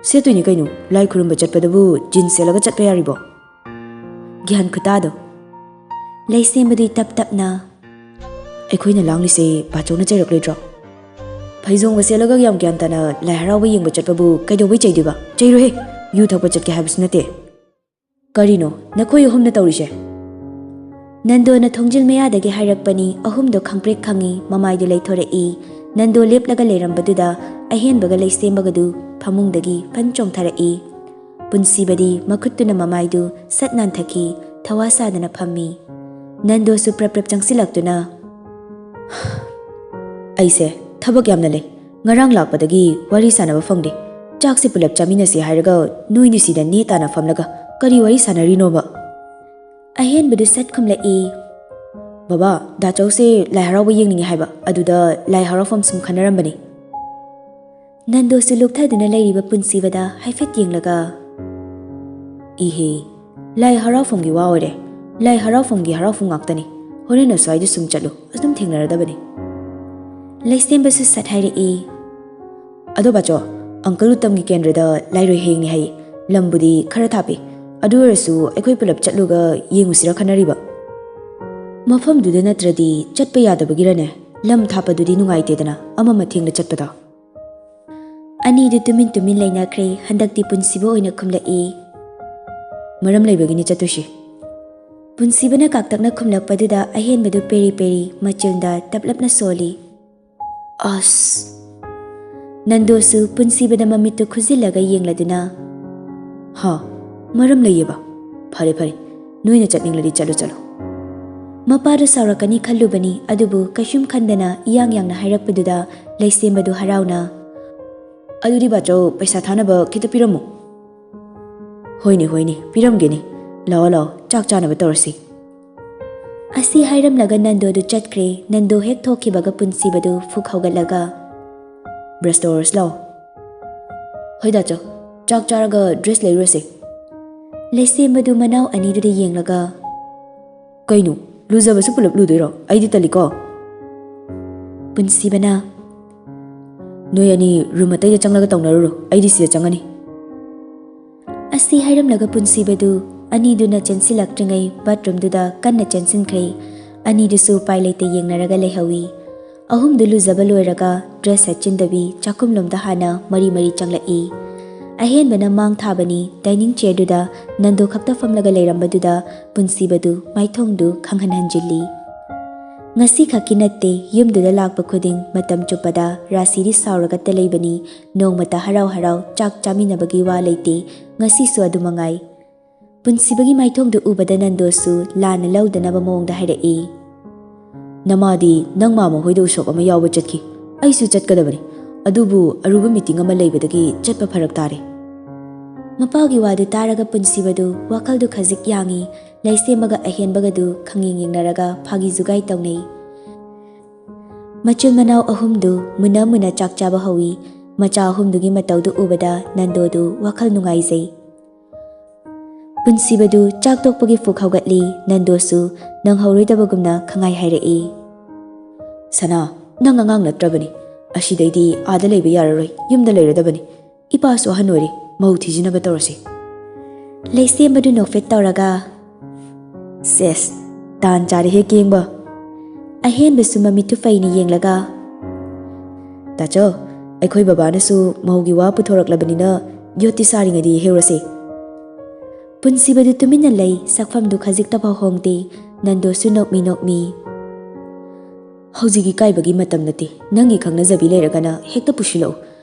"ꯁꯦꯠꯇꯣꯏꯅꯤ ꯀꯩꯅꯣ, ꯂꯥꯏ ꯈꯨꯔꯨꯝꯕ ꯆꯠꯄꯗꯕꯨ jeans ꯁꯦꯠꯂꯒ ꯆꯠꯄ ꯌꯥꯔꯤꯕꯣ?" ꯒ꯭ꯌꯥꯟ ꯈꯨꯇꯥꯗꯣ꯫ ꯂꯩꯁꯦꯝꯕꯗꯤ ꯇꯞ ꯇꯞꯅ, "ꯑꯩꯈꯣꯏꯅ ꯂꯥꯡꯂꯤꯁꯦ ꯕꯥꯆꯧꯅ ꯆꯩꯔꯛꯂꯣꯏꯗ꯭ꯔꯣ? ꯐꯩꯖꯣꯝꯒ ꯁꯦꯠꯂꯒ ꯌꯥꯝ ꯒ꯭ꯌꯥꯟ ꯇꯥꯅ ꯂꯥꯏ ꯍꯔꯥꯎꯕ ꯌꯦꯡꯕ ꯆꯠꯄꯕꯨ ꯀꯩꯗꯧꯕꯩ ꯆꯩꯗꯣꯏꯕ? ꯆꯩꯔꯣꯏꯍꯦ, ꯌꯨ ꯊꯛꯄ ꯆꯠꯀꯦ ꯍꯥꯏꯕꯁꯨ ꯅꯠꯇꯦ꯫ ꯀꯔꯤꯅꯣ ꯅꯈꯣꯏ ꯑꯍꯨꯝꯅ ꯇꯧꯔꯤꯁꯦ?" ꯅꯟꯗꯣꯅ ꯊꯣꯡꯖꯤꯜ ꯃꯌꯥꯗꯒꯤ ꯍꯥꯏꯔꯛꯄꯅꯤ꯫ ꯑꯍꯨꯝꯗꯣ ꯈꯪꯄ꯭ꯔꯦꯛ ꯈꯪꯏ꯫ ꯃꯃꯥꯏꯗꯨ ꯂꯩꯊꯣꯔꯛꯏ꯫ ꯅꯟꯗꯣ ꯂꯦꯞꯂꯒ ꯂꯩꯔꯝꯕꯗꯨꯗ ꯑꯍꯦꯟꯕꯒ ꯂꯩꯁꯦꯝꯕꯒꯗꯨ ꯐꯃꯨꯡꯗꯒꯤ ꯐꯟ ꯆꯣꯡꯊꯔꯛꯏ꯫ ꯄꯨꯟꯁꯤꯕꯗꯤ ꯃꯈꯨꯠꯇꯨꯅ ꯃꯃꯥꯏꯗꯨ ꯁꯠ ꯅꯥꯟꯊꯈꯤ꯫ ꯊꯋꯥ ꯁꯥꯗꯅ ꯐꯝꯃꯤ꯫ ꯅꯟꯗꯣꯁꯨ ꯄ꯭ꯔꯞ ꯄ꯭ꯔꯞ ꯆꯪꯁꯤꯜꯂꯛꯇꯨꯅ, "ꯑꯩꯁꯦ ꯊꯕꯛ ꯌꯥꯝꯅ ꯂꯩ꯫ ꯉꯔꯥꯡ ꯂꯥꯛꯄꯗꯒꯤ ꯋꯥꯔꯤ ꯁꯥꯟꯅꯕ ꯐꯪꯗꯦ꯫ ꯆꯥꯛꯁꯦ ꯄꯨꯂꯞ ꯆꯥꯃꯤꯟꯅꯁꯤ ꯍꯥꯏꯔꯒ ꯅꯣꯏꯅꯤ ꯁꯤꯗ ꯅꯦ ꯇꯥꯅ ꯐꯝꯂꯒ ꯀꯔꯤ ꯋꯥꯔꯤ ꯁꯥꯟꯅꯔꯤꯅꯣꯕ?" ꯑꯍꯦꯟꯕꯗꯨ ꯁꯠ ꯈꯨꯝꯂꯛꯏ꯫ "ꯕꯕꯥ, ꯗꯥꯆꯧꯁꯦ ꯂꯥꯏ ꯍꯔꯥꯎꯕ ꯌꯦꯡꯅꯤꯡꯉꯦ ꯍꯥꯏꯕ, ꯑꯗꯨꯗ ꯂꯥꯏ ꯍꯔꯥꯎꯐꯝ ꯁꯨꯝ ꯈꯟꯅꯔꯝꯕꯅꯤ꯫" ꯅꯟꯗꯣꯁꯨ ꯂꯨꯞꯊꯗꯨꯅ ꯂꯩꯔꯤꯕ ꯄꯨꯟꯁꯤꯕꯗ ꯍꯥꯏꯐꯦꯠ ꯌꯦꯡꯂꯒ, "ꯏꯍꯦ, ꯂꯥꯏ ꯍꯔꯥꯎꯐꯝꯒꯤ ꯋꯥ ꯑꯣꯏꯔꯦ꯫ ꯂꯥꯏ ꯍꯔꯥꯎꯐꯝꯒꯤ ꯍꯔꯥꯎꯐꯝ ꯉꯥꯛꯇꯅꯤ꯫ ꯍꯣꯔꯦꯟ ꯑꯁ꯭ꯋꯥꯏꯗ ꯁꯨꯝ ꯆꯠꯂꯨ, ꯑꯗꯨꯝ ꯊꯦꯡꯅꯔꯗꯕꯅꯤ꯫" ꯂꯩꯁꯦꯝꯕꯁꯨ ꯁꯠ ꯍꯥꯏꯔꯛꯏ꯫ "ꯑꯗꯣ ꯕꯥꯆꯧ, uncle ꯎꯇꯝꯒꯤ ꯀꯦꯟꯗ꯭ꯔꯗ ꯂꯥꯏꯔꯣꯏ ꯍꯌꯦꯡꯅꯤ ꯍꯥꯏꯌꯦ꯫ ꯂꯝꯕꯨꯗꯤ ꯈꯔ ꯊꯥꯞꯄꯤ꯫ ꯑꯗꯨ ꯑꯣꯏꯔꯁꯨ ꯑꯩꯈꯣꯏ ꯄꯨꯂꯞ ꯆꯠꯂꯨꯒ ꯌꯦꯡꯉꯨꯁꯤꯔ ꯈꯟꯅꯔꯤꯕ꯫" ꯃꯐꯝꯗꯨꯗ ꯅꯠꯇ꯭ꯔꯗꯤ ꯆꯠꯄ ꯌꯥꯗꯕꯒꯤꯔꯅꯦ? ꯂꯝ ꯊꯥꯞꯄꯗꯨꯗꯤ ꯅꯨꯡꯉꯥꯏꯇꯦꯗꯅ, ꯑꯃꯝ ꯑꯊꯦꯡꯗ ꯆꯠꯄꯗꯣ꯫ ꯑꯅꯤꯗꯨ ꯇꯨꯃꯤꯟ ꯇꯨꯃꯤꯟ ꯂꯩꯅꯈ꯭ꯔꯦ꯫ ꯍꯟꯗꯛꯇꯤ ꯄꯨꯟꯁꯤꯕ ꯑꯣꯏꯅ ꯈꯨꯝꯂꯛꯏ꯫ "ꯃꯔꯝ ꯂꯩꯕꯒꯤꯅꯤ ꯆꯠꯇꯣꯏꯁꯤ꯫" ꯄꯨꯟꯁꯤꯕꯅ ꯀꯥꯛꯇꯛꯅ ꯈꯨꯝꯂꯛꯄꯗꯨꯗ ꯑꯍꯦꯟꯕꯗꯨ ꯄꯦꯔꯤ ꯄꯦꯔꯤ ꯃꯆꯤꯟꯗ ꯇꯞꯂꯞꯅ ꯁꯣꯜꯂꯤ꯫ "ꯑꯁ!" ꯅꯟꯗꯣꯁꯨ ꯄꯨꯟꯁꯤꯕꯗ ꯃꯃꯤꯠꯇꯨ ꯈꯨꯖꯤꯜꯂꯒ ꯌꯦꯡꯂꯗꯨꯅ, "ꯍꯥ? ꯃꯔꯝ ꯂꯩꯌꯦꯕ? ꯐꯔꯦ, ꯐꯔꯦ, ꯅꯣꯏꯅ ꯆꯠꯅꯤꯡꯂꯗꯤ ꯆꯠꯂꯣ, ꯆꯠꯂꯣ꯫" ꯃꯄꯥꯗꯨ ꯁꯥꯎꯔꯛꯀꯅꯤ ꯈꯜꯂꯨꯕꯅꯤ, ꯑꯗꯨꯕꯨ ꯀꯩꯁꯨꯝ ꯈꯟꯗꯅ ꯏꯌꯥꯡ ꯌꯥꯡꯅ ꯍꯥꯏꯔꯛꯄꯗꯨꯗ ꯂꯩꯁꯦꯝꯕꯗꯨ ꯍꯔꯥꯎꯅ, "ꯑꯗꯨꯗꯤ ꯕꯥꯆꯧ, ꯄꯩꯁꯥ ꯊꯥꯅꯕ ꯈꯤꯇ ꯄꯤꯔꯝꯃꯨ꯫" "ꯍꯣꯏꯅꯦ, ꯍꯣꯏꯅꯦ, ꯄꯤꯔꯝꯒꯦꯅꯦ꯫ ꯂꯥꯛꯑꯣ, ꯂꯥꯛꯑꯣ, ꯆꯥꯛ ꯆꯥꯅꯕ ꯇꯧꯔꯁꯤ꯫" ꯑꯁꯤ ꯍꯥꯏꯔꯝꯂꯒ ꯅꯟꯗꯣꯗꯨ ꯆꯠꯈ꯭ꯔꯦ꯫ ꯅꯟꯗꯣ ꯍꯦꯛ ꯊꯣꯛꯈꯤꯕꯒ ꯄꯨꯟꯁꯤꯕꯗꯨ ꯐꯨꯛ ꯍꯧꯒꯠꯂꯒ, "ꯕ꯭ꯔꯁ ꯇꯧꯔꯁꯤ ꯂꯥꯛꯑꯣ꯫" "ꯍꯣꯏ ꯗꯥꯆꯧ, ꯆꯥꯛ ꯆꯥꯔꯒ ꯗ꯭ꯔꯦꯁ ꯂꯩꯔꯨꯔꯁꯦ꯫" ꯂꯩꯁꯦꯝꯕꯗꯨ ꯃꯅꯥꯎ ꯑꯅꯤꯗꯨꯗ ꯌꯦꯡꯂꯒ, "ꯀꯩꯅꯣ, ꯂꯨꯖꯕꯁꯨ ꯄꯨꯂꯞ ꯂꯨꯗꯣꯏꯔꯣ? ꯑꯩꯗꯤ ꯇꯜꯂꯤꯀꯣ꯫" ꯄꯨꯟꯁꯤꯕꯅ, "ꯅꯣꯏ ꯑꯅꯤ ꯔꯨꯝ ꯑꯇꯩꯗ ꯆꯪꯂꯒ ꯇꯧꯅꯔꯨꯔꯣ, ꯑꯩꯗꯤ ꯁꯤꯗ ꯆꯪꯉꯅꯤ꯫" ꯑꯁꯤ ꯍꯥꯏꯔꯝꯂꯒ ꯄꯨꯟꯁꯤꯕꯗꯨ ꯑꯅꯤꯗꯨꯅ ꯆꯦꯟꯁꯤꯜꯂꯛꯇ꯭ꯔꯤꯉꯩ ꯕꯥꯠꯔꯨꯝꯗꯨꯗ ꯀꯟꯅ ꯆꯦꯟꯁꯤꯟꯈ꯭ꯔꯦ꯫ ꯑꯅꯤꯗꯨꯁꯨ ꯎꯄꯥꯏ ꯂꯩꯇ ꯌꯦꯡꯅꯔꯒ ꯂꯩꯍꯧꯏ꯫ ꯑꯍꯨꯝꯗꯨ ꯂꯨꯖꯕ ꯂꯣꯏꯔꯒ ꯗ꯭ꯔꯦꯁ ꯁꯦꯠꯆꯤꯟꯗꯕꯤ ꯆꯥꯛꯈꯨꯝꯂꯣꯝꯗ ꯍꯥꯟꯅ ꯃꯔꯤ ꯃꯔꯤ ꯆꯪꯂꯛꯏ꯫ ꯑꯍꯦꯟꯕꯅ ꯃꯥꯡ ꯊꯥꯕꯅꯤ ꯗꯥꯏꯅꯤꯡ ꯆꯤꯌꯔꯗꯨꯗ ꯅꯟꯗꯣ ꯈꯛꯇ ꯐꯝꯂꯒ ꯂꯩꯔꯝꯕꯗꯨꯗ ꯄꯨꯟꯁꯤꯕꯗꯨ ꯃꯥꯏꯊꯣꯡꯗꯨ ꯈꯪꯍꯟꯍꯟꯖꯤꯜꯂꯤ꯫ ꯉꯁꯤꯈꯛꯀꯤ ꯅꯠꯇꯦ, ꯌꯨꯝꯗꯨꯗ ꯂꯥꯛꯄ ꯈꯨꯗꯤꯡ ꯃꯇꯝ ꯆꯨꯞꯄꯗ ꯔꯥꯁꯤꯗꯤ ꯁꯥꯎꯔꯒꯇ ꯂꯩꯕꯅꯤ꯫ ꯅꯣꯡꯃꯇ ꯍꯔꯥꯎ ꯍꯔꯥꯎ ꯆꯥꯛ ꯆꯥꯃꯤꯟꯅꯕꯒꯤ ꯋꯥ ꯂꯩꯇꯦ꯫ ꯉꯁꯤꯁꯨ ꯑꯗꯨ ꯃꯉꯥꯏ꯫ ꯄꯨꯟꯁꯤꯕꯒꯤ ꯃꯥꯏꯊꯣꯡꯗꯨ ꯎꯕꯗ ꯅꯟꯗꯣꯁꯨ ꯂꯥꯟꯅ ꯂꯧꯗꯅꯕ ꯃꯑꯣꯡꯗ ꯍꯥꯏꯔꯛꯏ꯫ "ꯅꯃꯥꯗꯤ ꯅꯪ ꯃꯥꯃ ꯍꯣꯏꯗ ꯎꯁꯣꯞ ꯑꯃ ꯌꯥꯎꯕ ꯆꯠꯈꯤ꯫ ꯑꯩꯁꯨ ꯆꯠꯀꯗꯕꯅꯤ, ꯑꯗꯨꯕꯨ ꯑꯔꯨꯕ ꯃꯤꯇꯤꯡ ꯑꯃ ꯂꯩꯕꯗꯒꯤ ꯆꯠꯄ ꯐꯔꯛ ꯇꯥꯔꯦ꯫" ꯃꯄꯥꯒꯤ ꯋꯥꯗꯨ ꯇꯥꯔꯒ ꯄꯨꯟꯁꯤꯕꯗꯨ ꯋꯥꯈꯜꯗꯨ ꯈꯖꯤꯛ ꯌꯥꯡꯏ꯫ ꯂꯩꯁꯦꯝꯕꯒ ꯑꯍꯦꯟꯕꯒꯗꯨ ꯈꯪꯌꯦꯡ ꯌꯦꯡꯅꯔꯒ ꯐꯥꯒꯤ ꯖꯨꯒꯥꯏ ꯇꯧꯅꯩ꯫ ꯃꯆꯤꯟ ꯃꯅꯥꯎ ꯑꯍꯨꯝꯗꯨ ꯃꯨꯟꯅ ꯃꯨꯟꯅ ꯆꯥꯛ ꯆꯥꯕ ꯍꯧꯏ꯫ ꯃꯆꯥ ꯑꯍꯨꯝꯗꯨꯒꯤ ꯃꯇꯧꯗꯨ ꯎꯕꯗ ꯅꯟꯗꯣꯗꯨ ꯋꯥꯈꯜ ꯅꯨꯡꯉꯥꯏꯖꯩ꯫ ꯄꯨꯟꯁꯤꯕꯗꯨ ꯆꯥꯛ ꯇꯣꯛꯄꯒꯤ ꯐꯨꯛ ꯍꯧꯒꯠꯂꯤ꯫ ꯅꯟꯗꯣꯁꯨ ꯅꯪꯍꯧꯔꯣꯏꯗꯕꯒꯨꯝꯅ ꯈꯪꯍꯥꯏ ꯍꯥꯏꯔꯛꯏ꯫ "ꯁꯅꯥ, ꯅꯪ ꯑꯉꯥꯡ ꯅꯠꯇ꯭ꯔꯕꯅꯤ꯫ ꯑꯁꯤꯗꯩꯗꯤ ꯑꯥꯗ ꯂꯩꯕ ꯌꯥꯔꯔꯣꯏ, ꯌꯨꯝꯗ ꯂꯩꯔꯗꯕꯅꯤ꯫ ꯏꯄꯥꯁꯨ ꯑꯍꯟ ꯑꯣꯏꯔꯦ, ꯃꯧ ꯊꯤꯖꯤꯟꯅꯕ ꯇꯧꯔꯁꯤ꯫" ꯂꯩꯁꯦꯝꯕꯗꯨ ꯅꯣꯛꯐꯦꯠ ꯇꯧꯔꯒ, "ꯁꯦꯁ, "ꯇꯥꯟ ꯆꯥꯔꯦꯍꯦ ꯀꯦꯡꯕ!" ꯑꯍꯦꯟꯕꯁꯨ ꯃꯃꯤꯠꯇꯨ ꯐꯩꯅ ꯌꯦꯡꯂꯒ, "ꯇꯥꯆꯧ, ꯑꯩꯈꯣꯏ ꯕꯕꯥꯅꯁꯨ ꯃꯧꯒꯤ ꯋꯥ ꯄꯨꯊꯣꯔꯛꯂꯕꯅꯤꯅ ꯌꯣꯠꯇꯤ ꯁꯥꯔꯤꯉꯩꯗ ꯍꯦꯛꯍꯧꯔꯁꯤ꯫" ꯄꯨꯟꯁꯤꯕꯗꯨ ꯇꯨꯃꯤꯟꯅ ꯂꯩ, ꯁꯛꯐꯝꯗꯨ ꯈꯖꯤꯛꯇꯐꯥꯎ ꯍꯣꯡꯗꯦ꯫ ꯅꯟꯗꯣꯁꯨ ꯅꯣꯛꯃꯤ ꯅꯣꯛꯃꯤ꯫ "ꯍꯧꯖꯤꯛ ꯏꯀꯥꯏꯕꯒꯤ ꯃꯇꯝ ꯅꯠꯇꯦ, ꯅꯪꯒꯤ ꯈꯪꯅꯖꯕꯤ ꯂꯩꯔꯒꯅ ꯍꯦꯛꯇ ꯄꯨꯁꯤꯜꯂꯛꯎ꯫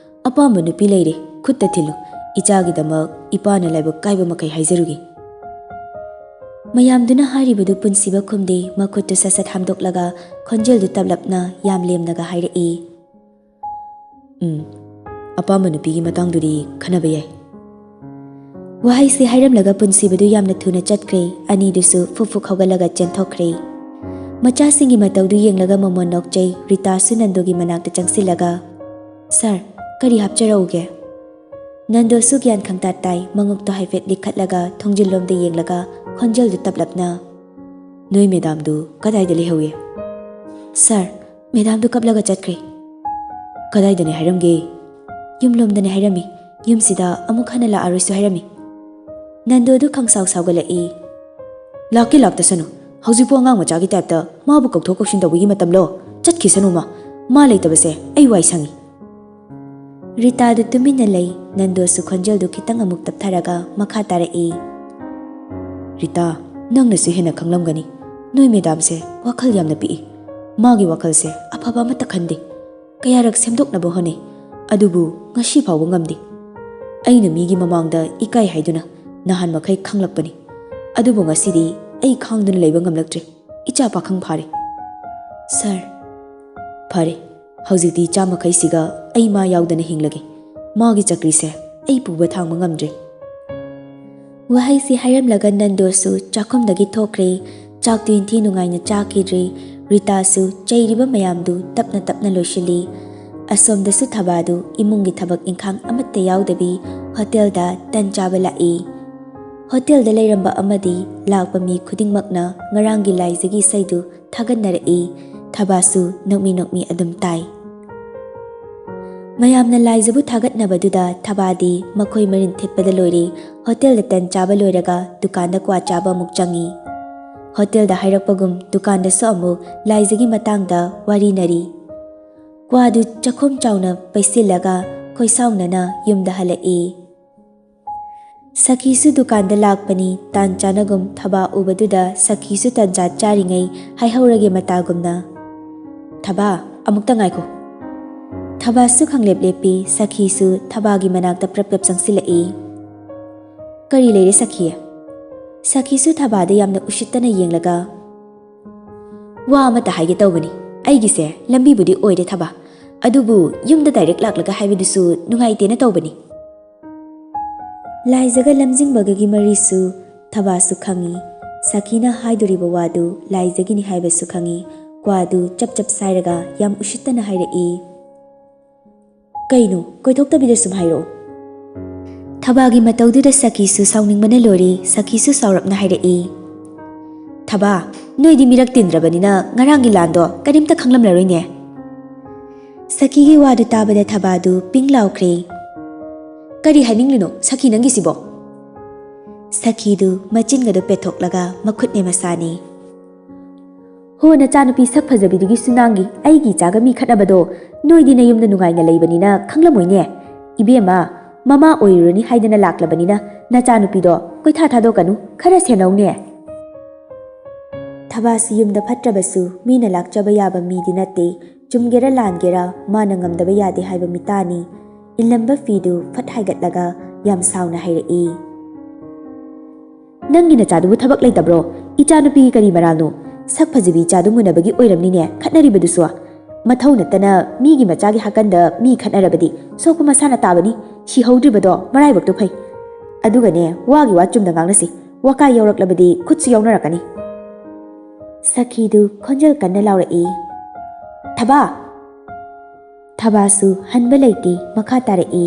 ꯑꯄꯥꯝꯕ ꯅꯨꯄꯤ ꯂꯩꯔꯦ, ꯈꯨꯠꯇ ꯊꯤꯜꯂꯨ꯫ ꯏꯆꯥꯒꯤꯗꯃꯛ ꯏꯄꯥꯅ ꯂꯥꯏꯕꯛ ꯀꯥꯏꯕ ꯃꯈꯩ ꯍꯥꯏꯖꯔꯨꯒꯦ꯫" ꯃꯌꯥꯝꯗꯨꯅ ꯍꯥꯏꯔꯤꯕꯗꯨ ꯄꯨꯟꯁꯤꯕ ꯈꯨꯝꯗꯦ, ꯃꯈꯨꯠꯇꯨ ꯁꯠ ꯁꯠ ꯍꯥꯝꯗꯣꯛꯂꯒ ꯈꯣꯟꯖꯦꯜꯗꯨ ꯇꯞꯂꯞꯅ ꯌꯥꯝ ꯂꯦꯝꯅꯒ ꯍꯥꯏꯔꯛꯏ꯫ "ꯎꯝ, ꯑꯄꯥꯝꯕ ꯅꯨꯄꯤꯒꯤ ꯃꯇꯥꯡꯗꯨꯗꯤ ꯈꯟꯅꯕ ꯌꯥꯏ꯫" ꯋꯥꯍꯩꯁꯤ ꯍꯥꯏꯔꯝꯂꯒ ꯄꯨꯟꯁꯤꯕꯗꯨ ꯌꯥꯝꯅ ꯊꯨꯅ ꯆꯠꯈ꯭ꯔꯦ꯫ ꯑꯅꯤꯗꯨꯁꯨ ꯐꯨꯛ ꯐꯨꯛ ꯍꯧꯒꯠꯂꯒ ꯆꯦꯟꯊꯣꯛꯈ꯭ꯔꯦ꯫ ꯃꯆꯥꯁꯤꯡꯒꯤ ꯃꯇꯧꯗꯨ ꯌꯦꯡꯂꯒ ꯃꯃꯣꯟ ꯅꯣꯛꯆꯩ꯫ ꯔꯤꯇꯥꯁꯨ ꯅꯟꯗꯣꯒꯤ ꯃꯅꯥꯛꯇ ꯆꯪꯁꯤꯜꯂꯒ, "ꯁꯥꯔ, ꯀꯔꯤ ꯍꯥꯞꯆꯔꯛꯎꯒꯦ?" ꯅꯟꯗꯣꯁꯨ ꯒ꯭ꯌꯥꯟ ꯈꯪꯇꯥ ꯇꯥꯏ꯫ ꯃꯉꯛꯇꯣ ꯍꯥꯏꯐꯦꯠ ꯂꯤꯈꯠꯂꯒ ꯊꯣꯡꯖꯤꯜꯂꯣꯝꯗ ꯌꯦꯡꯂꯒ ꯈꯣꯟꯖꯦꯜꯗꯨ ꯇꯞꯂꯞꯅ, "ꯅꯣꯏ ꯃꯦꯗꯥꯝꯗꯨ ꯀꯗꯥꯏꯗ ꯂꯩꯍꯧꯏ?" "ꯁꯥꯔ, ꯃꯦꯗꯥꯝꯗꯨ ꯀꯞꯂꯒ ꯆꯠꯈ꯭ꯔꯦ꯫" "ꯀꯗꯥꯏꯗꯅꯤ ꯍꯥꯏꯔꯝꯒꯦ?" "ꯌꯨꯝꯂꯣꯝꯗꯅꯤ ꯍꯥꯏꯔꯝꯃꯤ꯫ ꯌꯨꯝꯁꯤꯗ ꯑꯃꯨꯛ ꯍꯟꯅ ꯂꯥꯛꯑꯔꯣꯏꯁꯨ ꯍꯥꯏꯔꯝꯃꯤ꯫" ꯅꯟꯗꯣꯗꯨ ꯈꯪꯁꯥꯎ ꯁꯥꯎꯒꯠꯂꯛꯏ꯫ "ꯂꯥꯛꯀꯦ ꯂꯥꯛꯇꯁꯅꯨ, ꯍꯧꯖꯤꯛꯄꯨ ꯑꯉꯥꯡ ꯃꯆꯥꯒꯤ ꯇꯥꯏꯞꯇ ꯃꯥꯕꯨ ꯀꯧꯊꯣꯛ ꯀꯧꯁꯤꯟ ꯇꯧꯕꯒꯤ ꯃꯇꯝꯂꯣ? ꯆꯠꯈꯤꯁꯅꯨ ꯃꯥ, ꯃꯥ ꯂꯩꯇꯕꯁꯦ ꯑꯩ ꯋꯥꯏ ꯁꯪꯉꯤ꯫" ꯔꯤꯇꯥꯗꯨ ꯇꯨꯃꯤꯟꯅ ꯂꯩ꯫ ꯅꯟꯗꯣꯁꯨ ꯈꯣꯟꯖꯦꯜꯗꯨ ꯈꯤꯇꯪ ꯑꯃꯨꯛ ꯇꯞꯊꯔꯒ ꯃꯈꯥ ꯇꯥꯔꯛꯏ꯫ "ꯔꯤꯇꯥ, ꯅꯪꯅꯁꯨ ꯍꯦꯟꯅ ꯈꯪꯂꯝꯒꯅꯤ꯫ ꯅꯣꯏ ꯃꯦꯗꯥꯝꯁꯦ ꯋꯥꯈꯜ ꯌꯥꯝꯅ ꯄꯤꯛꯏ꯫ ꯃꯥꯒꯤ ꯋꯥꯈꯜꯁꯦ ꯑꯐꯕ ꯑꯃꯠꯇ ꯈꯟꯗꯦ꯫ ꯀꯌꯥꯔꯛ ꯁꯦꯝꯗꯣꯛꯅꯕ ꯍꯣꯠꯅꯩ, ꯑꯗꯨꯕꯨ ꯉꯁꯤ ꯐꯥꯎꯕ ꯉꯝꯗꯦ꯫ ꯑꯩꯅ ꯃꯤꯒꯤ ꯃꯃꯥꯡꯗ ꯏꯀꯥꯏ ꯍꯥꯏꯗꯨꯅ ꯅꯍꯥꯟ ꯃꯈꯩ ꯈꯪꯂꯛꯄꯅꯤ, ꯑꯗꯨꯕꯨ ꯉꯁꯤꯗꯤ ꯑꯩ ꯈꯥꯡꯗꯨꯅ ꯂꯩꯕ ꯉꯝꯂꯛꯇ꯭ꯔꯦ꯫ ꯏꯆꯥ ꯄꯥꯈꯪ ꯐꯥꯔꯦ꯫" "ꯁꯥꯔ꯫" "ꯐꯔꯦ, ꯍꯧꯖꯤꯛꯇꯤ ꯏꯆꯥ ꯃꯈꯩꯁꯤꯒ ꯑꯩ ꯃꯥ ꯌꯥꯎꯗꯅ ꯍꯤꯡꯂꯒꯦ꯫ ꯃꯥꯒꯤ ꯆꯀ꯭ꯔꯤꯁꯦ ꯑꯩ ꯄꯨꯕ ꯊꯥꯡꯕ ꯉꯝꯗ꯭ꯔꯦ꯫" ꯋꯥꯍꯩꯁꯤ ꯍꯥꯏꯔꯝꯂꯒ ꯅꯟꯗꯣꯁꯨ ꯆꯥꯛꯈꯨꯝꯗꯒꯤ ꯊꯣꯛꯈ꯭ꯔꯦ꯫ ꯆꯥꯛꯇꯨ ꯏꯟꯊꯤ ꯅꯨꯡꯉꯥꯏꯅ ꯆꯥꯈꯤꯗ꯭ꯔꯦ꯫ ꯔꯤꯇꯥꯁꯨ ꯆꯩꯔꯤꯕ ꯃꯌꯥꯝꯗꯨ ꯇꯞꯅ ꯇꯞꯅ ꯂꯣꯏꯁꯤꯜꯂꯤ꯫ ꯑꯁꯣꯝꯗꯁꯨ ꯊꯕꯥꯗꯨ ꯏꯃꯨꯡꯒꯤ ꯊꯕꯛ ꯏꯪꯈꯥꯡ ꯑꯃꯠꯇ ꯌꯥꯎꯗꯕꯤ ꯍꯣꯇꯦꯜꯗ ꯇꯟ ꯆꯥꯕ ꯂꯥꯛꯏ꯫ ꯍꯣꯇꯦꯜꯗ ꯂꯩꯔꯝꯕ ꯑꯃꯗꯤ ꯂꯥꯛꯄ ꯃꯤ ꯈꯨꯗꯤꯡꯃꯛꯅ ꯉꯔꯥꯡꯒꯤ ꯂꯥꯏꯖꯒꯤ ꯏꯁꯩꯗꯨ ꯊꯥꯒꯠꯅꯔꯛꯏ꯫ ꯊꯕꯥꯁꯨ ꯅꯣꯛꯃꯤ ꯅꯣꯛꯃꯤ ꯑꯗꯨꯝ ꯇꯥꯏ꯫ ꯃꯌꯥꯝꯅ ꯂꯥꯏꯖꯕꯨ ꯊꯥꯒꯠꯅꯕꯗꯨꯗ ꯊꯕꯥꯗꯤ ꯃꯈꯣꯏ ꯃꯔꯤꯟ ꯊꯤꯠꯄꯗ ꯂꯣꯏꯔꯦ꯫ ꯍꯣꯇꯦꯜꯗ ꯇꯟ ꯆꯥꯕ ꯂꯣꯏꯔꯒ ꯗꯨꯀꯥꯟꯗ ꯀ꯭ꯋꯥ ꯆꯥꯕ ꯑꯃꯨꯛ ꯆꯪꯉꯤ꯫ ꯍꯣꯇꯦꯜꯗ ꯍꯥꯏꯔꯛꯄꯒꯨꯝ ꯗꯨꯀꯥꯟꯗꯁꯨ ꯑꯃꯨꯛ ꯂꯥꯏꯖꯒꯤ ꯃꯇꯥꯡꯗ ꯋꯥꯔꯤꯅꯔꯤ꯫ ꯀ꯭ꯋꯥꯗꯨ ꯆꯥꯛꯈꯨꯝ ꯆꯥꯎꯅ ꯄꯩꯁꯤꯜꯂꯒ ꯈꯣꯏꯁꯥꯎꯅꯅ ꯌꯨꯝꯗ ꯍꯜꯂꯛꯏ꯫ ꯁꯈꯤꯁꯨ ꯗꯨꯀꯥꯟꯗ ꯂꯥꯛꯄꯅꯤ꯫ ꯇꯥꯟ ꯆꯥꯅꯒꯨꯝ ꯊꯕꯥ ꯎꯕꯗꯨꯗ ꯁꯈꯤꯁꯨ ꯇꯟꯖꯥ ꯆꯥꯔꯤꯉꯩ ꯍꯥꯏꯍꯧꯔꯒꯦ ꯃꯇꯥꯒꯨꯝꯅ, "ꯊꯕꯥ, ꯑꯃꯨꯛꯇ ꯉꯥꯏꯈꯣ꯫" ꯊꯕꯥꯁꯨ ꯈꯪꯂꯦꯞ ꯂꯦꯞꯄꯤ꯫ ꯁꯈꯤꯁꯨ ꯊꯕꯥꯒꯤ ꯃꯅꯥꯛꯇ ꯄ꯭ꯔꯞ ꯄ꯭ꯔꯞ ꯆꯪꯁꯤꯜꯂꯛꯏ꯫ "ꯀꯔꯤ ꯂꯩꯔꯦ ꯁꯈꯤ?" ꯁꯈꯤꯁꯨ ꯊꯕꯥꯗ ꯌꯥꯝꯅ ꯎꯁꯤꯠꯇꯅ ꯌꯦꯡꯂꯒ, "ꯋꯥ ꯑꯃꯇ ꯍꯥꯏꯒꯦ ꯇꯧꯕꯅꯤ꯫ ꯑꯩꯒꯤꯁꯦ ꯂꯝꯕꯤꯕꯨꯗꯤ ꯑꯣꯏꯔꯦ ꯊꯕꯥ, ꯑꯗꯨꯕꯨ ꯌꯨꯝꯗ ꯗꯥꯏꯔꯦꯛ ꯂꯥꯛꯂꯒ ꯍꯥꯏꯕꯗꯨꯁꯨ ꯅꯨꯡꯉꯥꯏꯇꯦꯅ ꯇꯧꯕꯅꯤ꯫" ꯂꯥꯏꯖꯒ ꯂꯝꯖꯤꯡꯕꯒꯒꯤ ꯃꯔꯤꯁꯨ ꯊꯕꯥꯁꯨ ꯈꯪꯏ꯫ ꯁꯈꯤꯅ ꯍꯥꯏꯗꯣꯔꯤꯕ ꯋꯥꯗꯨ ꯂꯥꯏꯖꯒꯤꯅꯤ ꯍꯥꯏꯕꯁꯨ ꯈꯪꯏ꯫ ꯀ꯭ꯋꯥꯗꯨ ꯆꯞ ꯆꯞ ꯁꯥꯏꯔꯒ ꯌꯥꯝ ꯎꯁꯤꯠꯇꯅ ꯍꯥꯏꯔꯛꯏ꯫ "ꯀꯩꯅꯣ, ꯀꯣꯏꯊꯣꯛꯇꯕꯤꯗ ꯁꯨꯝ ꯍꯥꯏꯔꯛꯑꯣ꯫" ꯊꯕꯥꯒꯤ ꯃꯇꯧꯗꯨꯗ ꯁꯈꯤꯁꯨ ꯁꯥꯎꯅꯤꯡꯕꯅ ꯂꯣꯏꯔꯦ꯫ ꯁꯈꯤꯁꯨ ꯁꯥꯎꯔꯞꯅ ꯍꯥꯏꯔꯛꯏ, "ꯊꯕꯥ, ꯅꯣꯏꯗꯤ ꯃꯤꯔꯛ ꯇꯤꯟꯗ꯭ꯔꯕꯅꯤꯅ ꯉꯔꯥꯡꯒꯤ ꯂꯥꯟꯗꯣ ꯀꯔꯤꯝꯇ ꯈꯪꯂꯝꯂꯔꯣꯏꯅꯦ꯫" ꯁꯈꯤꯒꯤ ꯋꯥꯗꯨ ꯇꯥꯕꯗ ꯊꯕꯥꯗꯨ ꯄꯤꯡ ꯂꯥꯎꯈ꯭ꯔꯦ꯫ "ꯀꯔꯤ ꯍꯥꯏꯅꯤꯡꯂꯤꯅꯣ ꯁꯈꯤ ꯅꯪꯒꯤꯁꯤꯕꯣ?" ꯁꯈꯤꯗꯨ ꯃꯆꯤꯟꯒꯗꯨ ꯄꯦꯠꯊꯣꯛꯂꯒ ꯃꯈꯨꯠꯅꯦ ꯃꯁꯥꯅꯦ꯫ "ꯍꯣ, ꯅꯆꯥꯅꯨꯄꯤ ꯁꯛ ꯐꯖꯕꯤꯗꯨꯒꯤ ꯁꯨꯅꯥꯡꯒꯤ ꯑꯩꯒꯤ ꯏꯆꯥꯒ ꯃꯤ ꯈꯠꯅꯕꯗꯣ ꯅꯣꯏꯗꯤ ꯅꯌꯨꯝꯗ ꯅꯨꯡꯉꯥꯏꯅ ꯂꯩꯕꯅꯤꯅ ꯈꯪꯂꯝꯃꯣꯏꯅꯦ꯫ ꯏꯕꯦꯝꯃ, ꯃꯃꯥ ꯑꯣꯏꯔꯨꯔꯅꯤ ꯍꯥꯏꯗꯅ ꯂꯥꯛꯂꯕꯅꯤꯅ ꯅꯆꯥꯅꯨꯄꯤꯗꯣ ꯀꯣꯏꯊꯥ ꯊꯥꯗꯣꯛꯀꯅꯨ, ꯈꯔ ꯁꯦꯟꯅꯧꯅꯦ꯫" ꯊꯕꯥꯁꯤ ꯌꯨꯝꯗ ꯐꯠꯇ꯭ꯔꯕꯁꯨ ꯃꯤꯅ ꯂꯥꯛꯆꯕ ꯌꯥꯕ ꯃꯤꯗꯤ ꯅꯠꯇꯦ꯫ ꯆꯨꯝꯒꯦꯔꯥ ꯂꯥꯟꯒꯦꯔꯥ ꯃꯥꯅ ꯉꯝꯗꯕ ꯌꯥꯗꯦ ꯍꯥꯏꯕ ꯃꯤꯇꯥꯅꯤ꯫ ꯏꯜꯂꯝꯕ ꯐꯤꯗꯨ ꯐꯠ ꯍꯥꯏꯒꯠꯂꯒ ꯌꯥꯝ ꯁꯥꯎꯅ ꯍꯥꯏꯔꯛꯏ, "ꯅꯪꯒꯤ ꯅꯆꯥꯗꯨꯕꯨ ꯊꯕꯛ ꯂꯩꯇꯕ꯭ꯔꯣ? ꯏꯆꯥꯅꯨꯄꯤꯒꯤ ꯀꯔꯤ ꯃꯔꯥꯜꯅꯣ? ꯁꯛ ꯐꯖꯕꯤ ꯏꯆꯥꯗꯨ ꯃꯨꯟꯅꯕꯒꯤ ꯑꯣꯏꯔꯝꯅꯤꯅꯦ ꯈꯠꯅꯔꯤꯕꯗꯨꯁꯨ꯫ ꯃꯊꯧ ꯅꯠꯇꯅ ꯃꯤꯒꯤ ꯃꯆꯥꯒꯤ ꯍꯥꯀꯟꯗ ꯃꯤ ꯈꯠꯅꯔꯕꯗꯤ ꯁꯣꯛꯄ ꯃꯁꯥꯅ ꯇꯥꯕꯅꯤ꯫ ꯁꯤꯍꯧꯗ꯭ꯔꯤꯕꯗꯣ ꯃꯔꯥꯏꯕꯛꯇꯨ ꯐꯩ꯫ ꯑꯗꯨꯒꯅꯦ, ꯋꯥꯒꯤ ꯋꯥ ꯆꯨꯝꯅ ꯉꯥꯡꯅꯁꯤ꯫ ꯋꯥꯀꯥꯏ ꯌꯧꯔꯛꯂꯕꯗꯤ ꯈꯨꯠꯁꯨ ꯌꯧꯅꯔꯛꯀꯅꯤ꯫" ꯁꯈꯤꯗꯨ ꯈꯣꯟꯖꯦꯜ ꯀꯟꯅ ꯂꯥꯎꯔꯛꯏ, "ꯊꯕꯥ!" ꯊꯕꯥꯁꯨ ꯍꯟꯕ ꯂꯩꯇꯦ, ꯃꯈꯥ ꯇꯥꯔꯛꯏ,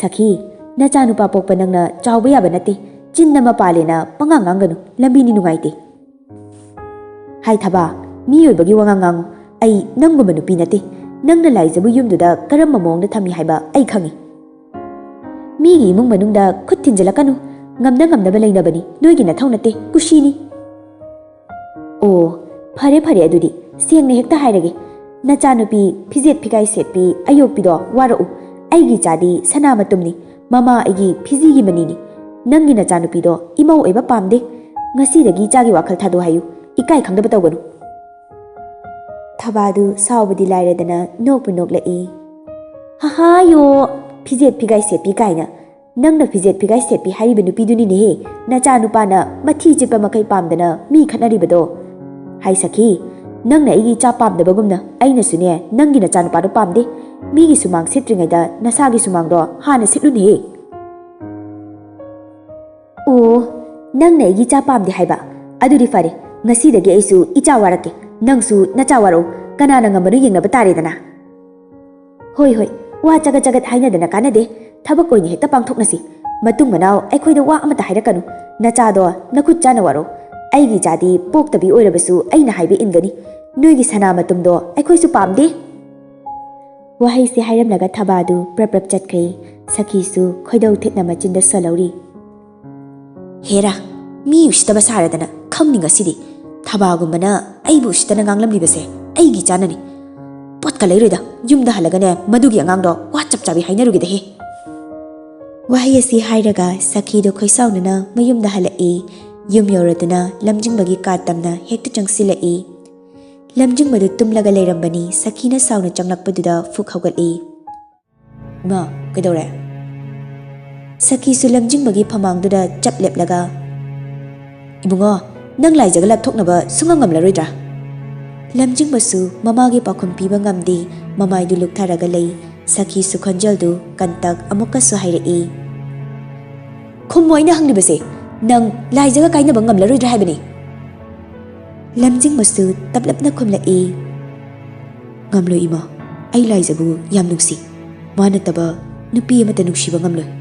"ꯁꯈꯤ, ꯅꯆꯥꯅꯨꯄꯥ ꯄꯣꯛꯄ ꯅꯪꯅ ꯆꯥꯎꯕ ꯌꯥꯕ ꯅꯠꯇꯦ꯫ ꯆꯤꯟ ꯑꯃ ꯄꯥꯜꯂꯦꯅ ꯄꯉꯥꯡ ꯉꯥꯡꯒꯅꯨ, ꯂꯝꯕꯤꯅꯤ ꯅꯨꯡꯉꯥꯏꯇꯦ꯫ ꯍꯥꯏ ꯊꯕꯥ, ꯃꯤ ꯑꯣꯏꯕꯒꯤ ꯋꯥꯉꯥꯡ ꯉꯥꯡꯉꯨ꯫ ꯑꯩ ꯅꯪꯒꯨꯝꯕ ꯅꯨꯄꯤ ꯅꯠꯇꯦ꯫ ꯅꯪꯅ ꯂꯥꯏꯖꯕꯨ ꯌꯨꯝꯗꯨꯗ ꯀꯔꯝꯕ ꯃꯑꯣꯡꯗ ꯊꯝꯃꯤ ꯍꯥꯏꯕ ꯑꯩ ꯈꯪꯉꯤ꯫ ꯃꯤꯒꯤ ꯏꯃꯨꯡ ꯃꯅꯨꯡꯗ ꯈꯨꯠ ꯊꯤꯟꯖꯤꯜꯂꯛꯀꯅꯨ꯫ ꯉꯝꯅ ꯉꯝꯅꯕ ꯂꯩꯅꯕꯅꯤ, ꯅꯣꯏꯒꯤ ꯅꯊꯧ ꯅꯠꯇꯦ, ꯀꯨꯁꯤꯅꯤ꯫ ꯑꯣ, ꯐꯔꯦ ꯐꯔꯦ, ꯑꯗꯨꯗꯤ ꯁꯦꯡꯅ ꯍꯦꯛꯇ ꯍꯥꯏꯔꯒꯦ꯫ ꯅꯆꯥꯅꯨꯄꯤ ꯐꯤꯖꯦꯠ ꯐꯤꯒꯥꯏ ꯁꯦꯠꯄꯤ ꯑꯌꯣꯛꯄꯤꯗꯣ ꯋꯥꯔꯛꯎ꯫ ꯑꯩꯒꯤ ꯏꯆꯥꯗꯤ ꯁꯅꯥ ꯃꯇꯨꯝꯅꯤ, ꯃꯃꯥ ꯑꯩꯒꯤ ꯐꯤꯖꯤꯒꯤ ꯃꯅꯤꯅꯤ꯫ ꯅꯪꯒꯤ ꯅꯆꯥꯅꯨꯄꯤꯗꯣ ꯏꯃꯧ ꯑꯣꯏꯕ ꯄꯥꯝꯗꯦ꯫ ꯉꯁꯤꯗꯒꯤ ꯏꯆꯥꯒꯤ ꯋꯥꯈꯜ ꯊꯥꯗꯣꯛ ꯍꯥꯏꯌꯨ, ꯏꯀꯥꯏ ꯈꯪꯗꯕ ꯇꯧꯒꯅꯨ꯫ ꯊꯕꯥꯗꯨ ꯁꯥꯎꯕꯗꯤ ꯂꯥꯏꯔꯗꯅ ꯅꯣꯛꯄꯨ ꯅꯣꯛꯂꯛꯏ꯫ "ꯍꯍꯥꯌꯣ, ꯐꯤꯖꯦꯠ ꯐꯤꯒꯥꯏ ꯁꯦꯠꯄꯤ ꯀꯥꯏꯅ꯫ ꯅꯪꯅ ꯐꯤꯖꯦꯠ ꯐꯤꯒꯥꯏ ꯁꯦꯠꯄꯤ ꯍꯥꯏꯔꯤꯕ ꯅꯨꯄꯤꯗꯨꯅꯤꯅꯦꯍꯦ, ꯅꯆꯥ ꯅꯨꯄꯥꯅ ꯃꯊꯤ ꯆꯤꯠꯄ ꯃꯈꯩ ꯄꯥꯝꯗꯅ ꯃꯤ ꯈꯠꯅꯔꯤꯕꯗꯣ꯫ ꯍꯥꯏ ꯁꯈꯤ, ꯅꯪꯅ ꯑꯩꯒꯤ ꯏꯆꯥ ꯄꯥꯝꯗꯕꯒꯨꯝꯅ ꯑꯩꯅꯁꯨꯅꯦ ꯅꯪꯒꯤ ꯅꯆꯥ ꯅꯨꯄꯥꯗꯣ ꯄꯥꯝꯗꯦ꯫ ꯃꯤꯒꯤ ꯁꯨꯃꯥꯡ ꯁꯤꯠꯇ꯭ꯔꯤꯉꯩꯗ ꯅꯁꯥꯒꯤ ꯁꯨꯃꯥꯡꯗꯣ ꯍꯥꯟꯅ ꯁꯤꯠꯂꯨꯅꯦꯍꯦ꯫" "ꯑꯣ, ꯅꯪꯅ ꯑꯩꯒꯤ ꯏꯆꯥ ꯄꯥꯝꯗꯦ ꯍꯥꯏꯕ? ꯑꯗꯨꯗꯤ ꯐꯔꯦ, ꯉꯁꯤꯗꯒꯤ ꯑꯩꯁꯨ ꯏꯆꯥ ꯋꯥꯔꯛꯀꯦ, ꯅꯪꯁꯨ ꯅꯆꯥ ꯋꯥꯔꯛꯎ꯫ ꯀꯅꯥꯅ ꯉꯝꯕꯅꯣ ꯌꯦꯡꯅꯕ ꯇꯥꯔꯦꯗꯅ꯫" "ꯍꯣꯏ ꯍꯣꯏ, ꯋꯥ ꯆꯒꯠ ꯆꯒꯠ ꯍꯥꯏꯅꯗꯅ ꯀꯥꯟꯅꯗꯦ꯫ ꯊꯕꯛ ꯑꯣꯏꯅ ꯍꯦꯛꯇ ꯄꯥꯡꯊꯣꯛꯅꯁꯤ꯫ ꯃꯇꯨꯡ ꯃꯅꯥꯎ ꯑꯩꯈꯣꯏꯗ ꯋꯥ ꯑꯃꯠꯇ ꯍꯥꯏꯔꯛꯀꯅꯨ꯫ ꯅꯆꯥꯗꯣ ꯅꯈꯨꯠ ꯆꯥꯅ ꯋꯥꯔꯛꯎ꯫ ꯑꯩꯒꯤ ꯏꯆꯥꯗꯤ ꯄꯣꯛꯇꯕꯤ ꯑꯣꯏꯔꯕꯁꯨ ꯑꯩꯅ ꯍꯥꯏꯕ ꯏꯟꯒꯅꯤ꯫ ꯅꯣꯏꯒꯤ ꯁꯅꯥ ꯃꯇꯨꯝꯗꯣ ꯑꯩꯈꯣꯏꯁꯨ ꯄꯥꯝꯗꯦ꯫" ꯋꯥꯍꯩꯁꯤ ꯍꯥꯏꯔꯝꯂꯒ ꯊꯕꯥꯗꯨ ꯄ꯭ꯔꯞ ꯄ꯭ꯔꯞ ꯆꯠꯈ꯭ꯔꯦ꯫ ꯁꯈꯤꯁꯨ ꯈꯣꯏꯗꯧ ꯊꯤꯠꯅ ꯃꯆꯤꯟꯗ ꯁꯣꯜꯍꯧꯔꯤ꯫ "ꯍꯦꯔꯥ, ꯃꯤ ꯎꯁꯤꯠꯇꯕ ꯁꯥꯔꯗꯅ ꯈꯪꯅꯤ ꯉꯁꯤꯗꯤ꯫ ꯊꯕꯥꯒꯨꯝꯕꯅ ꯑꯩꯕꯨ ꯎꯁꯤꯠꯇꯅ ꯉꯥꯡꯂꯝꯂꯤꯕꯁꯦ ꯑꯩꯒꯤ ꯏꯆꯥꯅꯅꯤ꯫ ꯄꯣꯠꯀ ꯂꯩꯔꯣꯏꯗ, ꯌꯨꯝꯗ ꯍꯜꯂꯒꯅꯦ ꯃꯗꯨꯒꯤ ꯑꯉꯥꯡꯗꯣ ꯋꯥ ꯆꯞ ꯆꯥꯕꯤ ꯍꯥꯏꯅꯔꯨꯒꯦꯗꯍꯦ꯫" ꯋꯥꯍꯩ ꯑꯁꯤ ꯍꯥꯏꯔꯒ ꯁꯈꯤꯗꯨ ꯈꯣꯏꯁꯥꯎꯅꯅ ꯃꯌꯨꯝꯗ ꯍꯜꯂꯛꯏ꯫ ꯌꯨꯝ ꯌꯧꯔꯗꯨꯅ ꯂꯝꯖꯤꯡꯕꯒꯤ ꯀꯥ ꯇꯝꯅ ꯍꯦꯛꯇ ꯆꯪꯁꯤꯜꯂꯛꯏ꯫ ꯂꯝꯖꯤꯡꯕꯗꯨ ꯇꯨꯝꯂꯒ ꯂꯩꯔꯝꯕꯅꯤ꯫ ꯁꯈꯤꯅ ꯁꯥꯎꯅ ꯆꯪꯂꯛꯄꯗꯨꯗ ꯐꯨꯛ ꯍꯧꯒꯠꯂꯤ꯫ "ꯏꯃꯥ, ꯀꯩꯗꯧꯔꯦ?" ꯁꯈꯤꯁꯨ ꯂꯝꯖꯤꯡꯕꯒꯤ ꯐꯃꯥꯡꯗꯨꯗ ꯆꯞ ꯂꯦꯞꯂꯒ, "ꯏꯕꯨꯡꯉꯣ, ꯅꯪ ꯂꯥꯏꯖꯒ ꯂꯥꯞꯊꯣꯛꯅꯕ ꯁꯨꯡꯉꯝ ꯉꯝꯂꯔꯣꯏꯗ꯭ꯔꯥ?" ꯂꯝꯖꯤꯡꯕꯁꯨ ꯃꯃꯥꯒꯤ ꯄꯥꯎꯈꯨꯝ ꯄꯤꯕ ꯉꯝꯗꯦ꯫ ꯃꯃꯥꯏꯗꯨ ꯂꯨꯛꯊꯔꯒ ꯂꯩ꯫ ꯁꯈꯤꯁꯨ ꯈꯣꯟꯖꯦꯜꯗꯨ ꯀꯟꯇꯛ ꯑꯃꯨꯛꯀꯁꯨ ꯍꯥꯏꯔꯛꯏ꯫ "ꯈꯨꯝꯃꯣ ꯑꯩꯅ ꯍꯪꯂꯤꯕꯁꯦ, ꯅꯪ ꯂꯥꯏꯖꯒ ꯀꯥꯏꯅꯕ ꯉꯝꯂꯔꯣꯏꯗ꯭ꯔꯥ ꯍꯥꯏꯕꯅꯤ?" ꯂꯝꯖꯤꯡꯕꯁꯨ ꯇꯞꯂꯞꯅ ꯈꯨꯝꯂꯛꯏ꯫ "ꯉꯝꯂꯣꯏ ꯏꯃꯥ, ꯑꯩ ꯂꯥꯏꯖꯕꯨ ꯌꯥꯝ ꯅꯨꯡꯁꯤ꯫ ꯃꯥ ꯅꯠꯇꯕ ꯅꯨꯄꯤ ꯑꯃꯠꯇ ꯅꯨꯡꯁꯤꯕ ꯉꯝꯂꯣꯏ꯫"